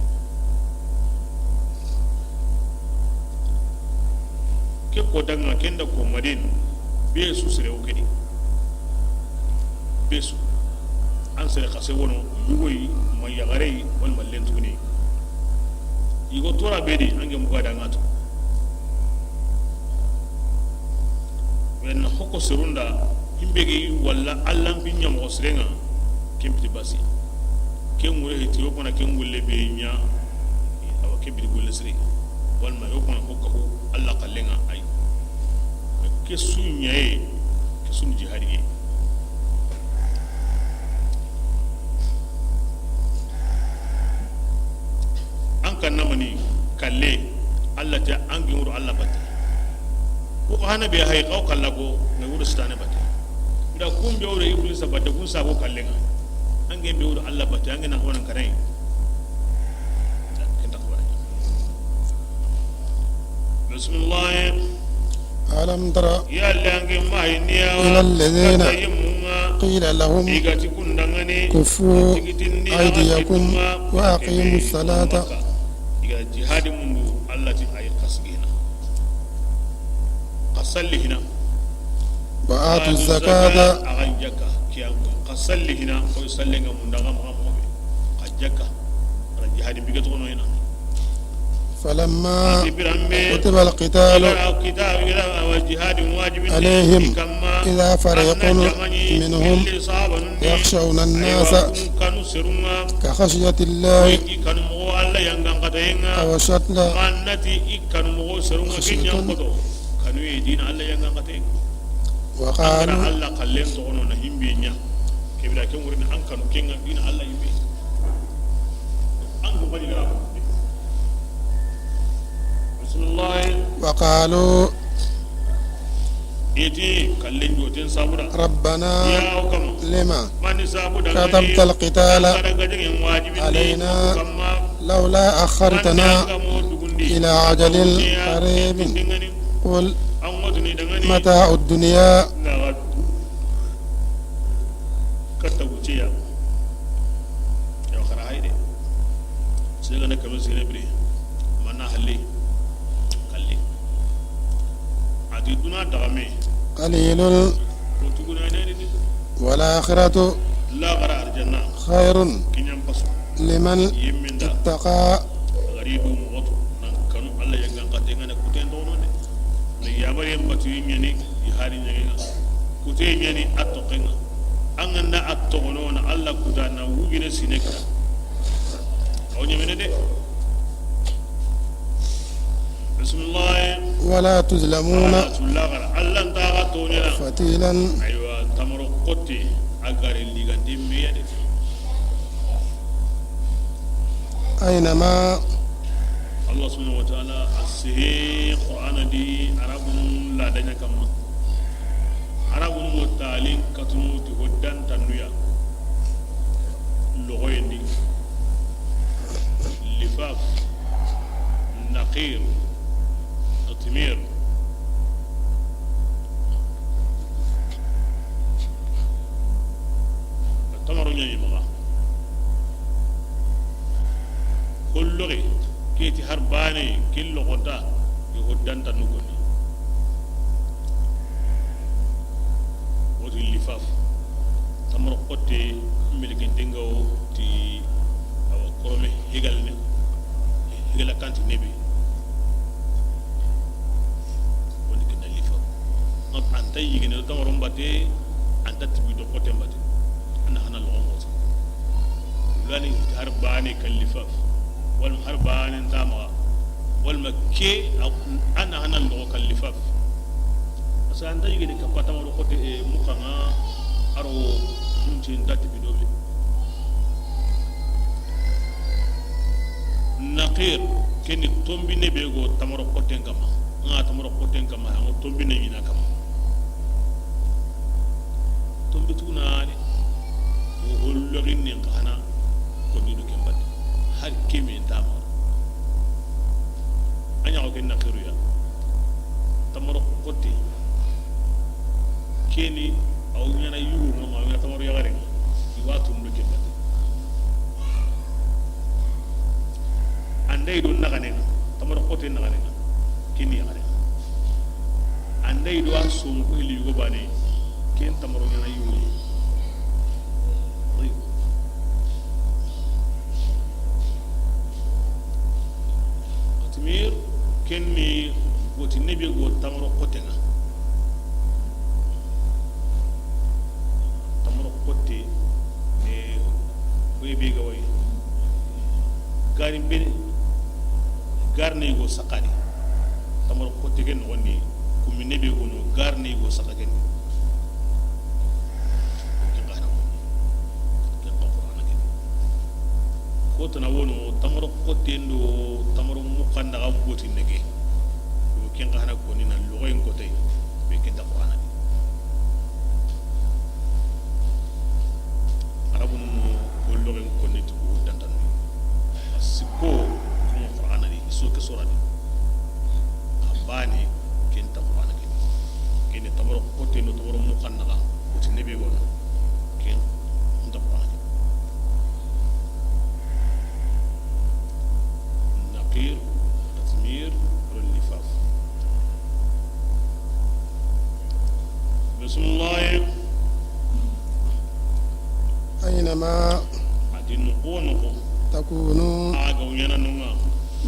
Ke ko danga kenda ko madin be su sere o kedi. Be su an sere xase wono yugoyi ma yaxareyi wala ma lentuguni. Yigo tora bedi ange muga danga to. Wenna hoko serunda himbe gi walla allan bi ɲa moxo sirenga. Kempiti basi. Ke ŋure heti o kona ke ŋulle be ɲa. Awa ke bidi golle siri. Walma yo kona ko kahu Allah kallenga ay. Ke su ɲaye, ke su jihadiye. An kan namani kalle Allah ta an gi wuro Allah batte. Ko hana be hay kaw kalla ko ne wuro sitane batte. Nda kun be wuro Iblisa batte kun sabo kallenga. An ge be wuro Allah batte an ge na ko nan kanai. Bismillah. ألم تر Ya lange ma iniya إلى الذين kata yimunga. قيل لهم Igati kundangani. كفوا Tigitindi أيديكم وأقيموا الصلاة. Iga jihadi mundu Allah ti ay qasgina. Qasallihina. وآتوا الزكاة. Agan jaka kiyan qasallihina ko sallenga mundanga ma mo. Qajaka. Ala jihadi bigatono ina. فلما كتب القتال عليهم إذا فريق منهم يخشون الناس كخشية الله أو أشد خشية. وقالوا Bismillah. وقالوا Iti kallen joten sabuda. ربنا Ya o kama. لم Mani sabuda كتبت القتال An gara gajagen wajibindi علينا kama. لولا أخرتنا Mani an ga mo dugundi. إلى أجل قريب. Dingani. قل An wotuni dangani. متاع الدنيا Naga. Katta wuciya. Yo xara hayde. Sega na kame sere bire. Mana halle. Kalle. Adi duna dagame. قليل Ko tuguna ne ni. والآخرة La gara arjanna. خير Kinyam pasu. لمن Yemminda. اتقى Garibu moxoto nan kanu Allah yangan kate ngana kuten dono de. Ne yamare mbatu yinyani yi hari nyagenga. Kute nyani atto kenga. Anganda atto gono na Allah kuta na wugine sineka. Aw nyamene de. Bismillah. ولا تظلمون Ala tulaga Allah ntaga tonyana. فتيلا Aywa tamaro kotte agare ligande meyade. أينما Allah subhanahu wa ta'ala a sehe Qur'ana di Arabun la danya kama. Arabun Talin katunu ti hoddan tannuya. Logoyendi. Lifaf. Naqir. Qitmir. Tamaro ɲaɲi maxa. Holloxe keti har bane kin loxonta. Yo hoddan tannu konni. Woti lifaf. Tamaro xotte. Melikintenga wo ti awa korome higal ne. Higala kanti nebi. Woni kinna lifaf. Anta yigene do tamaro mbate. Anta tibi do xotte mbate. Ana hana loxo moti. Wulani har bane kal lifaf. Wala har bane ntama. Wala ke ana hana loxo kal lifaf. Asa anta yigene kappa tamaro xotte e mukanga. Aro kunti nta tibi do be. Naqir, keni tombine be go tamaro xotten kama. Nga tamaro xotten kama, hango tombine ɲina kama. Tombi tunani, wo holloxin nin xana, konni do ken bati. Har keme ntama. A ɲaxo ken naqiru ya. Tamaro xotte. Keni, aw ɲana yugo nga ma, aw ɲana tamaro yaxare nga. Iwa tundu ken bati. Anday do naxanenga, tamaro xote naxanenga, ken yaxare. Anday do a somu ko hili yugo bane, ken tamaro ɲana yugo. Qitmir, ken ni woti nebi go tamaro xotenga. Tamaro xotte, e, koy be ga way. Gari bene, gar ne go sakadi. Tamaro xotte ken no ni, kumi nebi go no, gar ne go sakadi. Ken ga na ko. Ken ga Qur'ana ken. Ko tana wono, tamaro xotte ndo, tamaro muxanda ga boti nege. Yo ken ga na ko ni na logoyen ko tay. Be ken ta Qur'ana ni. Arabunu no gollogen konni ti ko dantanu. Sikko kuma Qur'ana ni, so ke sora ni. A bane ken ta Qur'ana ke. Ken ni tamaro xotte no tamaro muxannaga, woti nebi gona. Ken ta Qur'ana ke. Naqir, qitmir, wala lifaf. Bismillah. Aynama. A ti noqu wo noqu. Takunu. A ga wuɲana nonga.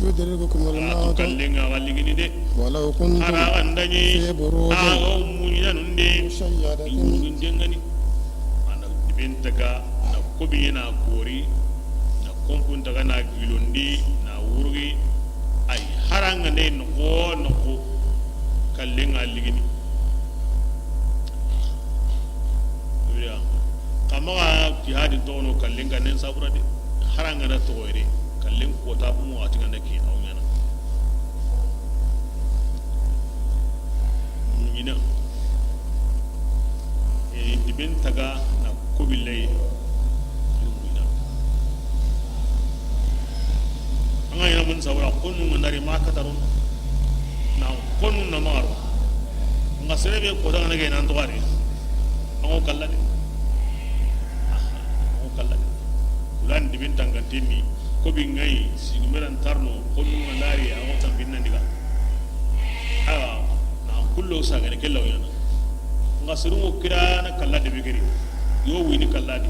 Yudrikukumul mawtu. A tu kallenga a ga ligini de. Walaw kuntum. Hara a ga nda ɲi. Fi burujin. A ga muɲina nunde. Mushayyadatin. Yurugin dengani. Ana dibin taga na kobi na kori. Na kompun taga na gilondi na wurugi. Ay haranga ne noqu wo noqu. Kallenga a ligini. Wira. Kama ga jihadi tono kallen ga nen sabura de. Haranga na togoyre. Kallen kota bu mo ati ngana ki aw ɲana. Muɲina. E, diben taga na ko billahi. Muɲina. An ga ɲana mun sabura, konu ngandari ma kataro. Na konu na maro. Nga serebe ko daga nage nan to gari. An ko kallade. An ko kallade. Ulan dibin tangantinni. Ko bi ngai, sigumeran tarno, konu ngandari, an ko tambinna diga. Awa, na kullo sagane kellaw yana. Nga serungo kirana kallade be gari. Yo wini kallade.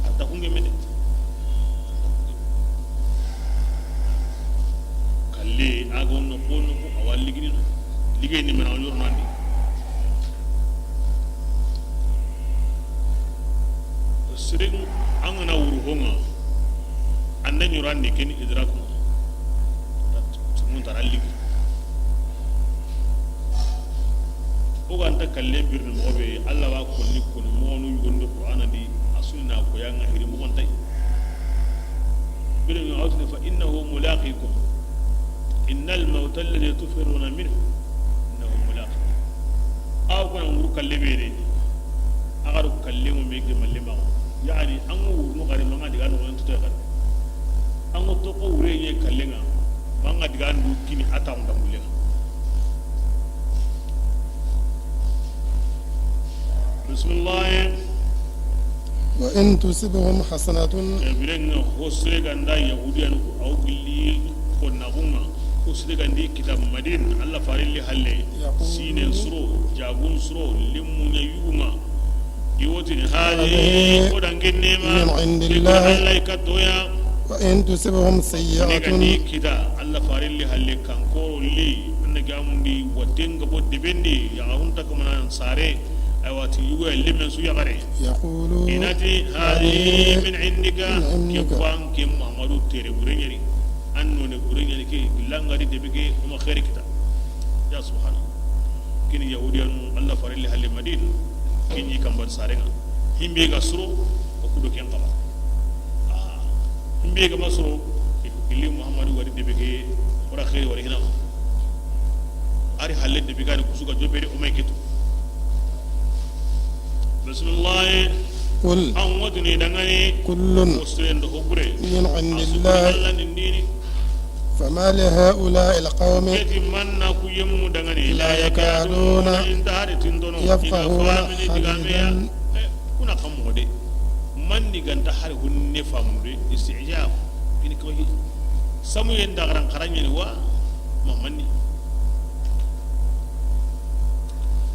A ta kunge mede. Kalle, a ga wo noqu wo noqu, a wa ligini no. Ligeni mena, a wa ɲoronandi. Seren, an ga na wuru honga, an da ɲorandi keni idraku. Mun tara ligi. O ga nta kallen birni moxo be, Alla wa konni koni moxonu yugondi Qur'ana di, a sunna ko yanga hiri moxon tay. Birni awtini fa innahu mulaqikum. Innal mawta alladhi tufirruna minhu innahu mulaqikum. Aw kono Kalle be de, a ga ro kalle mo me ke malle ma. Yani, an ŋa wurnu xari, ma an ga diga no to xari. An ŋa to ko wure ye kalle ŋa, ma an ga diga ndu kini a ta ŋa mulle ŋa. Bismillah. وإن تصبهم حسنة. Ke biren ŋa, ho sire ga nda Yahudiyanu ku, a wo gilli xo na xu ŋa. Ho sire ga ndi kita Madina, Alla faren li halle. يقولوا. Sinen suro, jagun suro, limmu ɲa yugu ŋa. I wo tini, هذه. هذه. Ko dangi nema. من عند الله. Alla i katto ya. وإن تصبهم سيئة. Ho sire ga ndi kita, Alla faren li halle, kan koro li, an na gamundi, waten ga bo debendi, ya hunta kamana sare. Aywa, ti yugo ya lemmen su yaxare. يقولوا. I na ti, هذه من عندك. من عندك. Ke ban ke Muhammadu tere bure ɲa ni. An no ne bure ɲa ni ke, gilla an ga ri debe ke, o ma xeeri kita. Ya subhanallah. Kini Yahudiyanu, Alla faren li halle Madina. Kini kamban sare ŋa. Himbe ga suro, o ku do ken xaba. Ah. Himbe ga ma suro, gilli Muhammadu ga ri debe ke, o ra xeeri wari hina. A ri halle debe ga ni ku su ga jobe de o ma i kitu. Bismillah. قل. An wa tini i danŋa ni. كل. Ho siren do ho bure. من عند الله. A su ku ni Alla nin di ni. فما لهؤلاء القوم. Ke ti manna ku yemmu danŋa ni. لا يكادون. I nta hari tintono. يفقهون. I ga famini digame ya. حديثا. Eh, ku na xa moxo de. Manni ga nta hari hunne famu de. Istijab. Ini ko hi. Samu yen da garan xaraɲe ni wa. Ma manni.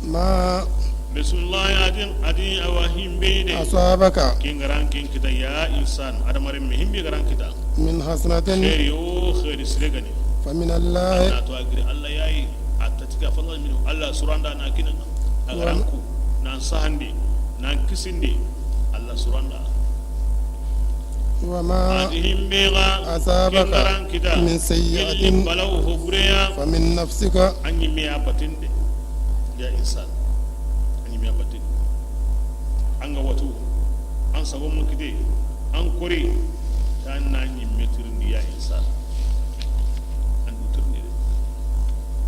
ما. Bismillah, a di, a di, awa himbe de. أصابك. Ken ga ran ken kita ya insan, adamaren me himbe ga ran kita. من حسنة. Xeeri yo, xeeri sire ga ni. فمن الله. A na to a giri Alla ya yi, a ta ti ka fadlan minu, Alla suranda na kini a ŋa. A ga ran ku, nan sahandi, nan kisindi, Alla suranda. وما. A di himbe ga, أصابك. Ken ga ran kita. من سيئة. Gilli balawu ho bure ya. فمن نفسك. An ɲi me ya batten de. Ya insan. An ɲi me ya batten. An ga watu. An sago mun kite. An kori. Tan na ɲi me tirindi ya insan. An du tirindi de.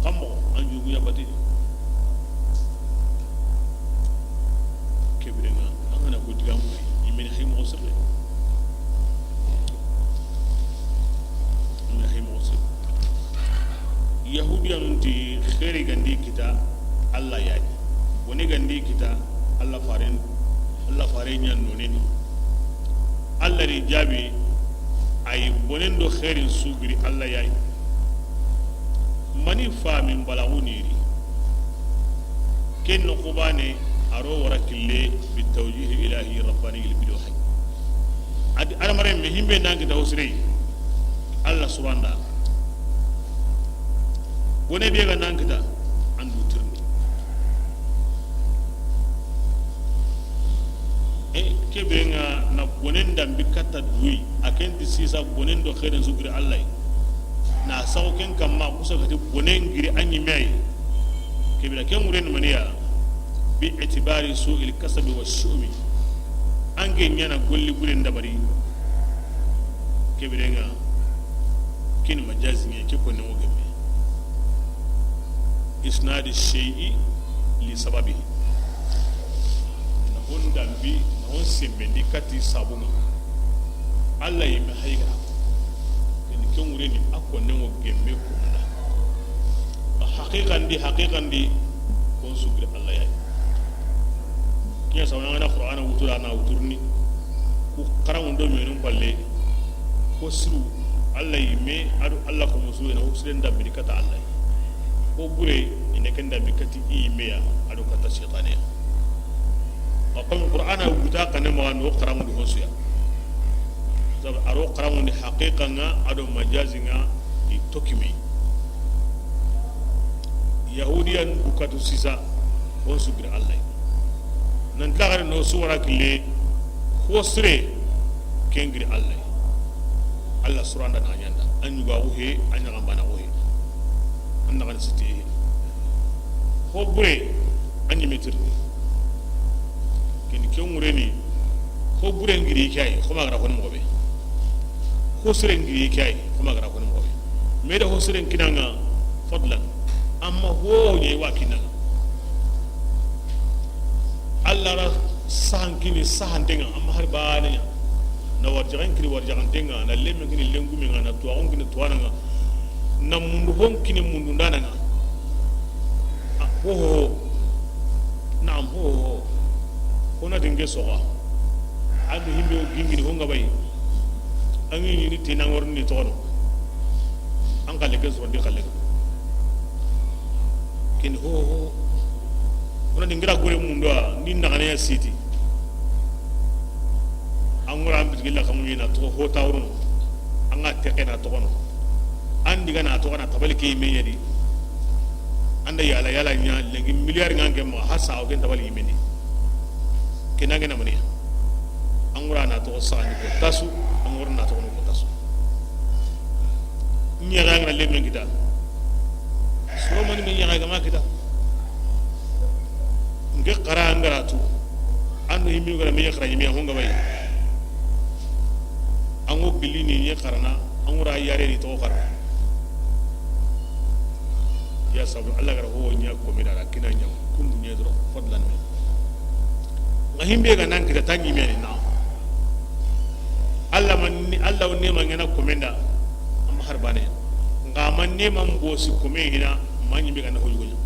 Kammo an jugu ya batten. Ke biren ŋa, an ga na ko digamu, i meni hay moxo sirre. I meni hay moxo sirre. Yahudiyanun ti xeeri ga ndi kita Alla ya ni. Bone ga ndi kita Alla faren, Alla faren ɲa noneni. Alla ri jaabi, ay bonen do xeerin su giri Alla ya yi. Mani famin balagu niri. Ken no xubane a ro wara kille bi tawjih ilahi rabbani il bido hay. Adi adamaren me himbe nan kita ho sire. Alla suranda. Bone be ga nan kita an du tirni. E, ke be ŋa na bonen dambi katta duyi, a ken ti sisa bonen do xeerin su giri Alla yi. Na saxu ken kamma, kusa gati bonen giri a ɲi me yi. Ke bira ken ŋuren maniya, bi itibari su'il kasabi wa shu'mi. An ke ɲa na golli buren dabari. Ke bire ŋa, ken majazi ɲa, ke konen wo gemme. Isnadi shay'i li sababihi. Na hon dambi, na hon sembendi kati sabu ŋa. Alla yi me hayga. Ken ken ŋureni a konen wo gemme kunda. A haqiqan di, haqiqan di, kon su giri Alla ya yi. Ken ya sabu na Qur'ana wutura na wuturni. Ku xaranŋundo menun palle, ko siru, Alla yi me, ado Alla ko musu, i na ho siren dambi kata Alla yi. Ko bure, i na ken dambi kati i yi me ya, ado kata shaytane ya. A ko Qur'ana wuta kane ma no xaranŋundo ho su ya. Sabu a ro xaranŋundi haqiqa ŋa, ado majazi ŋa, i tokimi. Yahudiyan bukatu sisa, hon su giri Alla yi. Nan ti laxare no su wara kille, ho sire ken giri Alla yi. Alla suranda na ɲanda, a ɲuga wo he, a ɲaxambana wo he. An na xan siti he. Ho bure, a ɲi me tirni. Ken ken ŋureni, ho bure ngiri ke yi, xo ma gara xoni moxo be. Ho sire ngiri ke yi, xo ma gara xoni moxo be. Me da ho sire kinanga fadlan. Amma ho ɲe wa kinanga. Sahan kini sahanten ŋa, a ma hari baane ɲa. Na warijaxen kini warijaxanten ŋa, na lemmen kini lengumen ŋa, na tuwaaxun kini tuwaanan ŋa, na mundu hon kini mundundaanan ŋa. A, ho, ho, ho. Naam, ho, ho, ho. Ho na dinge soxa. A do himbe o gingini ho ŋa bayi. An ŋi ni ti na ŋorni toxono. An xalle ke soxondi xalle. Ken ho, ho. Wona ni ngira gore mundo a, ni naxane ya siti. An ŋura an bitigi la xamu ɲi na toxo ho tawruno. An ŋa texe na toxono. An diga na toxo na tabali ke me ɲa di. An da yala yala ɲa lenki milliard ŋa ke ma hasa o ken tabali me ni. Ken na ŋa na mani. An ŋura na toxo saxandi ko tasu, an ŋura na toxo ko tasu. Ɲaxa ŋa na lemmen kita. Soro mani me ɲaxa ga ma kita. Nke xara an ga ra tu. An do himmi ga ra me xara ɲi me ho ŋa bayi. An ŋo gilli ni ɲe xarana, an ŋura yare ni toxo xara. Ya sabu Allah ga ra ho ɲa ko me da ra kina ɲa kundu ɲe doro fadlan me. Ŋa himbe ga nan kita ta ɲi me ni na. Allah man ni, Allah wonne ma ŋa na ko me da. Am har bane. Ŋa man ne man bosi ko me hina ma ɲi me ga na ho yugo ɲa.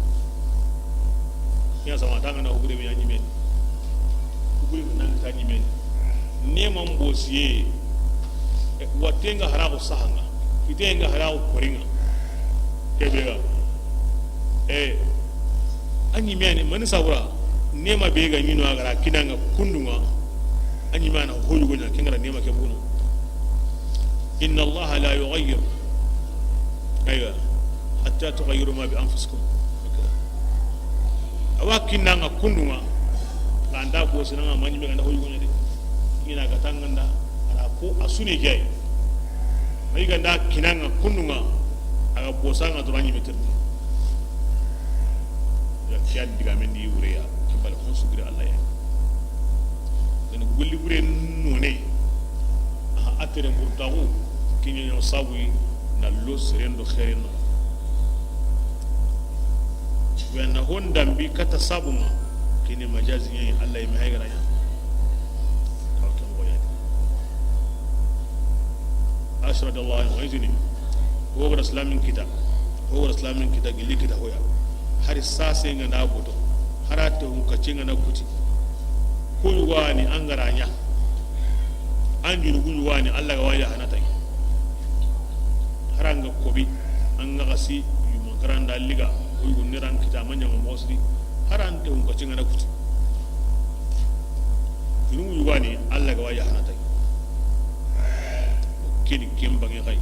Ya sama ta ŋa na ho gure me ya ɲi me. Gure nan ta ɲi me. Ne man bosiye. E, watte ŋa hara ko saha ŋa. Kite ŋa hara ko kori ŋa. Kebe ga. E, a ɲi me ni mani sabura. Ne ma be ga ɲi no a ga ra kina ŋa kundu ŋa. A ɲi me na ho yugo ɲa ke ŋa ra ne ma ke buno. Inna Allah la yughayyiru. Aywa. Hatta tughayyiru ma bi anfusikum. Awa kinna ŋa kundu ŋa. Ŋa nda bosina ŋa ma ɲi me ga na ho yugo ɲa de. Ina ga ta ŋa nda. A ra ko a su ni jay. Mai ga nda kina ŋa kundu ŋa. A ga bosa ŋa dura ɲi me tirni. Ya kiyan diga me ndi wure ya. Kimbal ko su gire Allah ya. Ken golli bure none. Aha, a tere murtaxu, kiɲe ɲo sabu yi, na lo seren do xeeren no. Wa na hon dambi kata sabu ŋa, kini majazi ɲe Allah yi me hay ga ra ɲa. Aw ken go ya. Aisha radiyallahu anha, izini. Ho ga ra islamin kita. Ho ga ra islamin kita, gilli kita hoya. Hari sase ŋa na boto. Harate hun kace ŋa na kuti. Ko yugo wa ni an ga ra ɲa. An junubu yugo wa ni Allah ga wa ya hana tay. Haranga kobi an ga xasi yuma garanda liga o yugo ni ran kita ma ɲa mo sri. Harante hun kace ŋa na kuti. Junubu yugo wa ni Allah ga wa ya hana tay. Keni ken bange xay.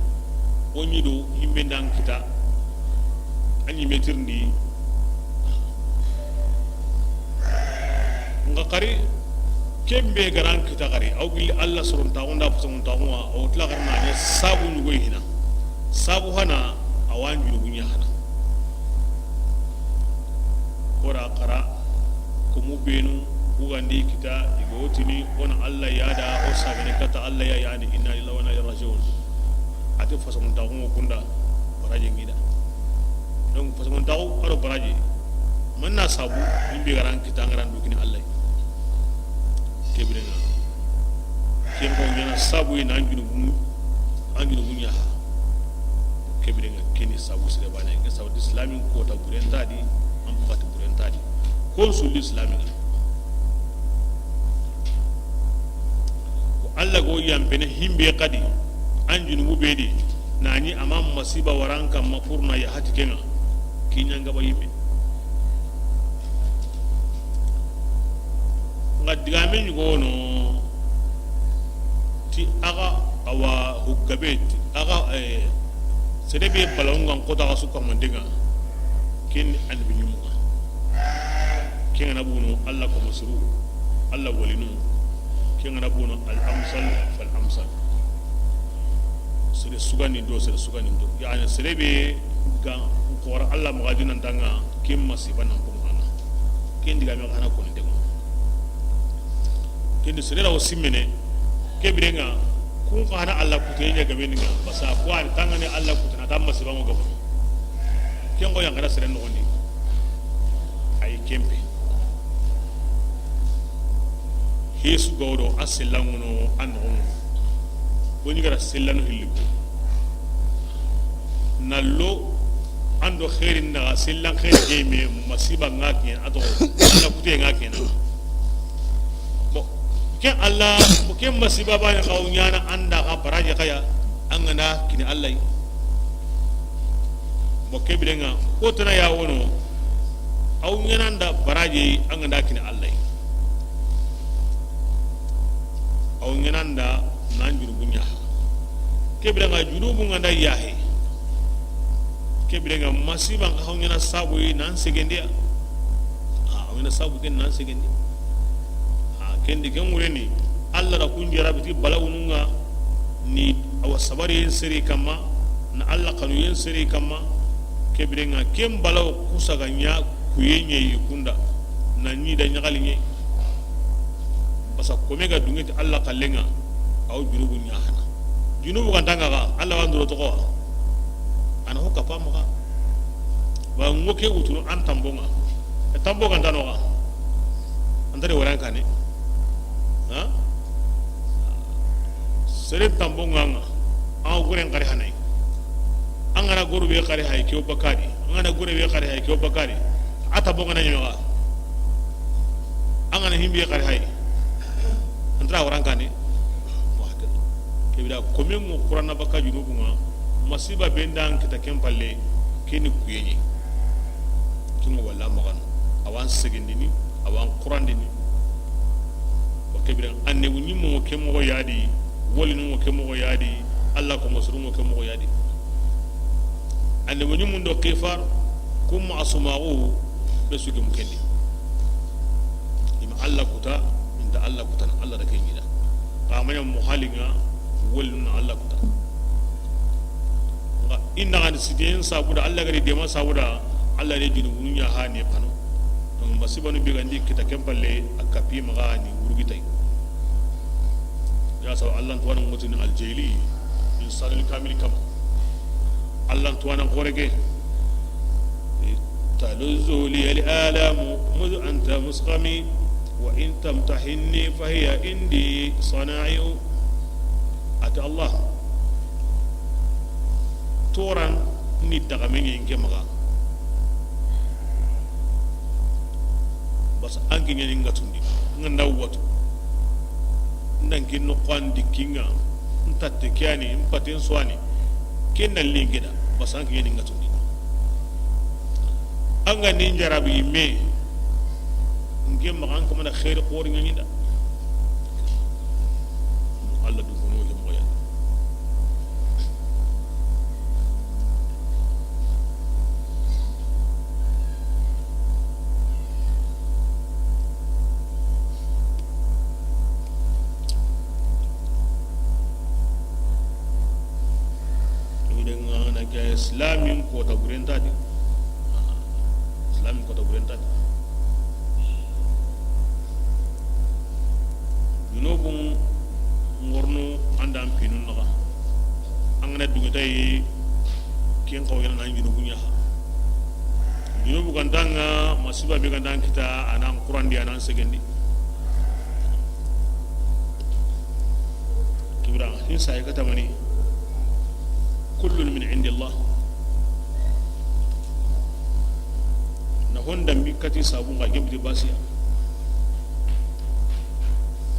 O ɲi do himbe ndan kita. A ɲi me tirindi. Ŋa xari, ken be ga ra an kita xari, aw gilli Allah soron taxu nda fasangun taxu ŋa, o tila xari na ɲa sabu ɲugoy hina. Sabu hana, a wa ɲunubu ɲa hana. Kora xara, ko mu benu, bugandi kita, i ga wotini, o na Allah yada, o sagane kata Allah ya yani, inna lillahi wa inna ilaihi rajiun. A ti fasangun taxu ŋo kunda, baraje ŋida. Donc, fasangun taxu, a do baraje. Manna sabu, himbe ga ra an kita ŋa ra an du kini Allah. Ke biren ŋa. Ken ko ɲaana sabu yi na an junubu, an junubu ɲa ha. Ke biren ŋa keni sabu sire bane. Ke sabu islamin kota burenta di, an pakati burenta di. Kon sulli islamin ŋa. Ko Allah go yampene himbe xadi, an junubu be di, nani ama masiba waran kamma purna ya hati kenga, kiɲanga ba yimme. Nga digame ɲugono, ti aga awa huggabe, ti aga, eh, sere be balawungan kota ga su kamandenga, ken annabi ɲumu. Ken ga na bunu Allah ko masuru, Allah walinu. Ken ga na bunu al amsal fal amsal. Sere sugani do, sere sugani do. Yani sere be ga kora Allah magadinan tanga, ken masiba nan ko hana. Ken digame xana ko ndego. Ken sere la o simmene, ke birenga, kun xana Allah kuteye ɲa gabe ninga, basa ko an tangane Allah kutana tamma sibango gabo. Ken go yangara sere no gondi. Ay kempe. Yesu gawdo a sellanŋono a noxonŋo. Wo ɲi gara sellano hilli ko. Na lo an do xeerin daga sellan xeeri ke me masiba ŋa kiyen a toxo. Na kute ŋa kiyen. Bon, ke Alla, bon, ke masiba bane xaw ɲaana an da xa baraje xaya an ga na kini Alla yi. Bon, ke birenŋa ko tana ya wono. Aw ɲaana an da baraje an ga na kini Alla yi. Aw ɲaana an da nan junubu ɲa. Ke birenŋa junubu ŋa nda yaxe. Ke birenŋa masiba ŋa xaw ɲaana sabu yi nan segendi ya. A, aw ɲaana sabu ken nan segendi. A, ken di ken ŋureni, Alla da kun jarabi ti balawunu ŋa ni awa sabari yen seri kamma, na Alla xanu yen seri kamma. Ke birenŋa ken balaw kusa ga ɲa kuye ɲe yi kunda, na ɲi da ɲaxali ɲe. Basa kome ga dunŋe ti Alla xallenŋa, aw junubu ɲa xana. Junubu ga nta ŋa ga, Alla wa nduro toxo wa. A na ho kapa maxa. Ba ŋo ke wutunu an tambo ŋa. E tambo ga nta no ga. An tare waran kane. Ha? Sere tambo ŋa ŋa. An goren xari hanai. An ga na goru be xari hay ke o bakadi. An ga na gore be xari hay ke o bakadi. A tambo ŋa na ɲoga. An ga na himbe xari hay. An tara waran kane. Ke bira kome ŋo Qur'ana baka junubu ŋa. Masiba be nda an kita ken palle. Keni kuye ɲi. Kingo walla maxanu. Awan segindini, awan qurandini. Wa ke biren annabi ɲimmu ŋo ke moxo yadi, wolinu ŋo ke moxo yadi, Alla ko mosuru ŋo ke moxo yadi. Annabi ɲimmu ndo kifar, kum asumaxu be su gemu kendi. Ima Alla kuta, inta Alla kutana, Alla da ke ɲida. Xa maɲa muhalinŋa, wolinu na Alla kuta. Nga inda gani sitiyen sabuda, Alla gari dema sabuda, Alla de junubunu ɲa hani kanu. Donc masibanu be gandi kita ken palle a kapi maxa ni wurugitay. Ya sabu Alla tuwana ŋotini aljeli insanul kamil kama. Alla tuwana xorege. تلذ لي الآلام مذ أنت مسقمي وإن تمتحني فهي عندي صنائع. Ati Allah, toran ni dagame ɲi n ke maxa. Bas an ke ɲani n ga tundi, n ga nda watu. N da n ke noxo an di kinŋa, n tatte ke yani, n paten so ani. Ken da linge da, bas an ke ɲani n ga tundi. An ga ni n jarabi me, n ke maxa an kamana xeeri xori ŋa ɲi da. Allah du kono ke moxo ya. Idan ŋa na ke islamin kota burenta di. Islamin kota burenta di. Junubun ŋorno an da an pinu naxa. An ga na duŋe tayi ken xaw yana na junubu ɲa. Junubu ga nta ŋa, masiba be ga nta an kita, a na an qurandi, a na an segendi. Kibra hin sa ya kata mani. Kullun min indillah. Na honda mi kati sabu nga gembidi basiya.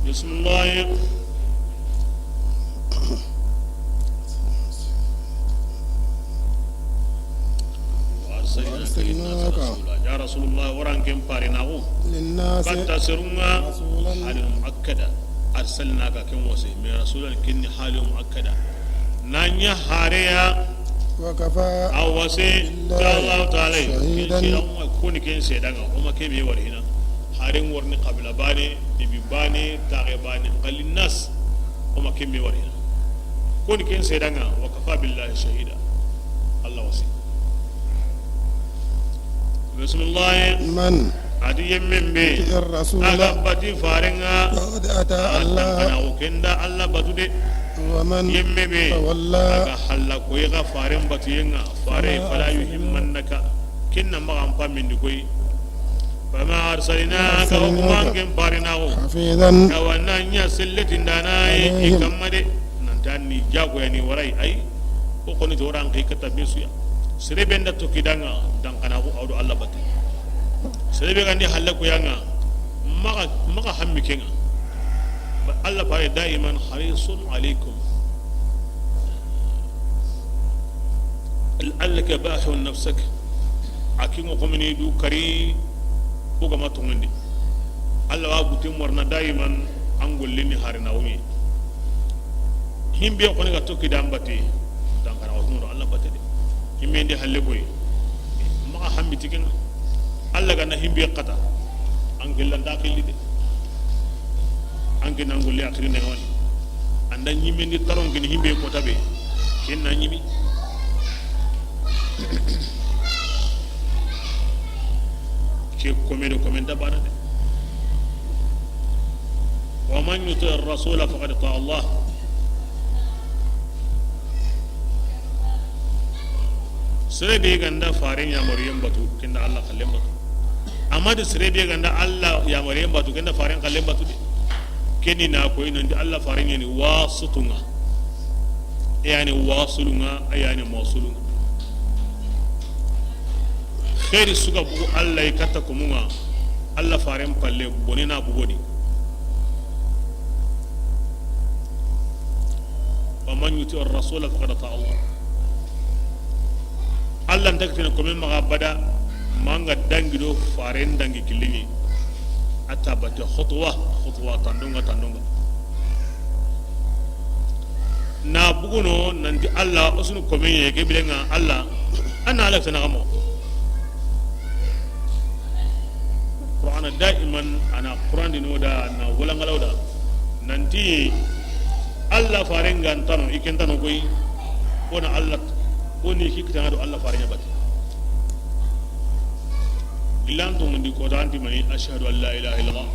Bismillah. وأرسلناك للناس رسولا. Ya Rasulullah, o ra an ke n pare naxu. للناس Katta serun ŋa, رسولا. Hali muakkada. أرسلناك ken wase, mais رسولا ken ni hali muakkada. Na ɲa hare ya. وكفى A wase, بالله ta Allah Taala, ken شهيدا. Seedan ŋa, koni ken seedan ŋa, o ma ke me wari hina. Haren warni qabila bane, debi bane, taxe bane, ngalli nas, o ma ke me wari hina. Koni ken seedan ŋa, وكفى بالله شهيدا. Allah wasi. Bismillah. من A di yemmen be. يطع الرسول A ga bati faren ŋa. فقد أطاع A الله. Kana o ken da Allah batu de. ومن Yemme be. تولى A ga halla ko i ga faren batu yen ŋa. Fare فما fala أرسلناك yuhimmannaka. Ken na maxa an pamindi koy. فما أرسلناك, o ku ma an ke faarinaxu, حفيظا, awa na ɲa selletindana yi, عليهم, i kamma de. Nan ti an ni jagoyani wara yi, ayi. O xoni ti o ra n xi katta be su ya. Sere be n da toki da ŋa, danxanaxu a wa do Alla batte. Sere be ga ndi halle ku ya ŋa, maxa, maxa hammi ke ŋa. Ba Alla faare دائما حريص عليكم لعلك باخع نفسك. A ki ŋo xo mini du kari, o ga ma toŋondi. Alla wa butte morna دائما, an golle ni hari na woni. Himbe xoni ga toki da an batte, danxanaxu himma do Alla batte de. Himbe ndi halle boy, maxa hammi ti ke ŋa. Alla ga na himbe xata, an gella nda xilli de. An ke nan golle axirin ne woni. An da ɲimendi taron kini himbe ko tabe. Ken na ɲimi. Ke kome do kome nta bana de. ومن يطع الرسول فقد أطاع الله. Sere be ga nda faaren yamariyen batu, ken da Alla xallen batu. Amma de sere be ga nda Alla yamariyen batu, ken da faaren xallen batu de. Ken ni na koyi nan ti Alla faaren ɲa ni wasitun ŋa. Yani wasilun ŋa, yani mawsulun ŋa. Xeeri su ga bugu Alla yi katta komun ŋa, Alla faaren palle, bone na bugu di. ومن يطع الرسول فقد أطاع الله. Alla nta kitene kome maxa abada, ma an ga dangi do faaren dangi killinŋe. A ta batte xutuwa, xutuwa, tandon ŋa, tandon ŋa. Na buguno nan ti Alla, o su ni kome ɲa ke biren ŋa Alla, a na Alla tana xa mo. Qur'ana دائما a na Qur'an di no da, na wala ŋa law da. Nan ti Alla faaren ga nta no, i ke nta no koyi. O na Alla, o ni ki kitana do Alla faaren ɲa batte. Gillan toŋondi ko da an ti mani, أشهد أن لا إله إلا الله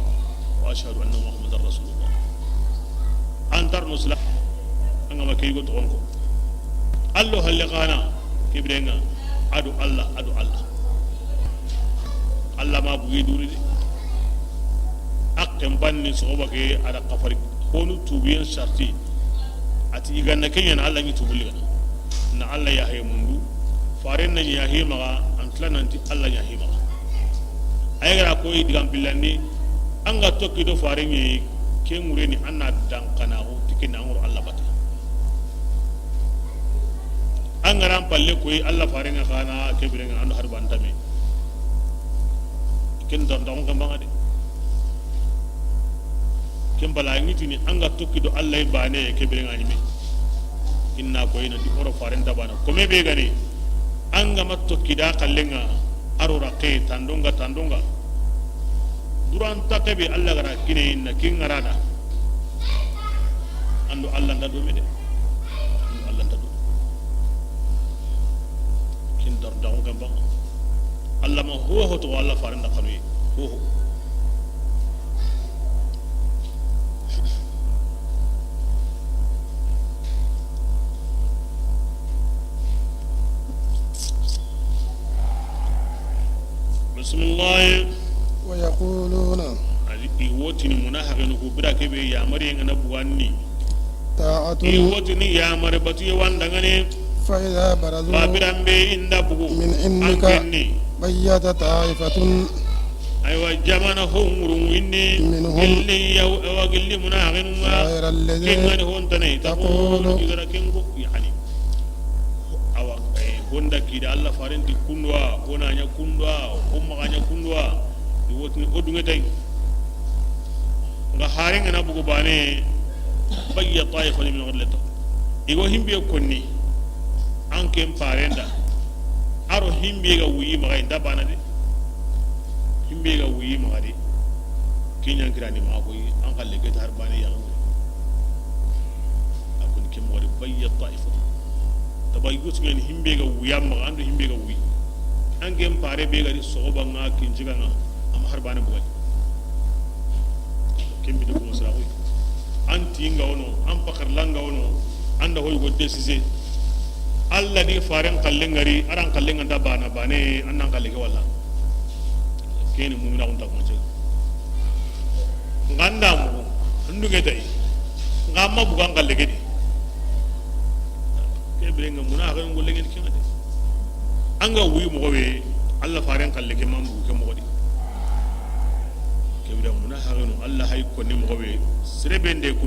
وأشهد أن محمدا رسول الله. An ta ro no sila, an ga ma ke yugo toxon ko. Alla halle xa na, ke biren ŋa, a do Alla, a do Alla. Alla ma bugi duri de. A ken banni soxoba ke a da kafari. Xonu tuubiyen sarti. A ti i ga na ke ɲa na Alla ɲi tuubuli ga na. Na Alla yahe mundu. Faaren na ɲa yahe maxa, an tila nan ti Alla ɲa yahe maxa. A yi ga ra koyi digan pillandi, an ga toki do faaren ɲa yi, ke ŋureni an na danxanaxu ti ke na ŋoro Alla batte. An ga ra n palle koyi Alla faaren ŋa xa na, ke biren ŋa an do hari bantame. Ken dandaxun ken baŋa de. Ken bala ŋitini an ga toki do Alla yi bane, ke biren ŋa ɲimi. Inna koyi na di oro faaren ta bana. Kome be ga ni, an ga ma toki da xallen ŋa, a ro raxe, tandon ŋa, tandon ŋa. Duran ta ke be Alla ga ra kine inna, kin ŋa ra da. An do Alla nta do me de. An do Alla nta do. Kin dar daxun ken baŋa. Alla ma ho ho to Alla faaren da xanu ye. Ho ho. Bismillah. ويقولون. Ali i wo tini munafiqinu ku bira ke be yamariyen ga na buganni. طاعة. I wo tini yamari batuye wa n danŋa ne. فإذا برزوا. Ba biran be i nda bugu. من عندك. An kenni. بيت طائفة. Aywa, jamana ho ŋurunŋu inni. منهم. Gilli yaw-, awa gilli munafiqinu ŋa. غير الذي. Ken ga ni ho nta ne. تقول. Taqulu, i ga ra ken ko, yani. Awa, eh, honda kida Alla faaren ti kunduwa, ho na ɲa kunduwa, ho maxa ɲa kunduwa, i wo tini o dunŋe tay. Nga haren ga na bugu bane, بيت طائفة من غير الذي. I go himbe konni, an ken faaren da, a ro himbe ga wuyi maxa i nta bana de. Himbe ga wuyi maxa de. Ke ɲa n kira ni maxa koyi, an xalle ke ta har bane ya. A kun ke moxo de بيت طائفة. Taba yugo su ɲa ni himbe ga wuya maxa, an do himbe ga wuyi. An ken faare be ga di soxoba ŋa, kin jiga ŋa, a ma har bane bugay. Ken bi de ko masala koy. An ti ŋa wono, an pakar la ŋa wono, an da hoy go décider. Alla di faaren xalle ŋa ri, a ra n xalle ŋa nta bana bane, an na n xalle ke wala. Keni mumina kun ta kuma ce. N ga nda mugu, n duŋe ta yi. N ga ma buga n xalle ke di. Ke biren ŋa munahaxen gollen ŋa ni ke ŋa de. An ga wuyi moxo be, Alla faren xalle ke ma bugu ke moxo di. Ke biren ŋa munahaxenu, Alla hay konni moxo be, sere be nde kun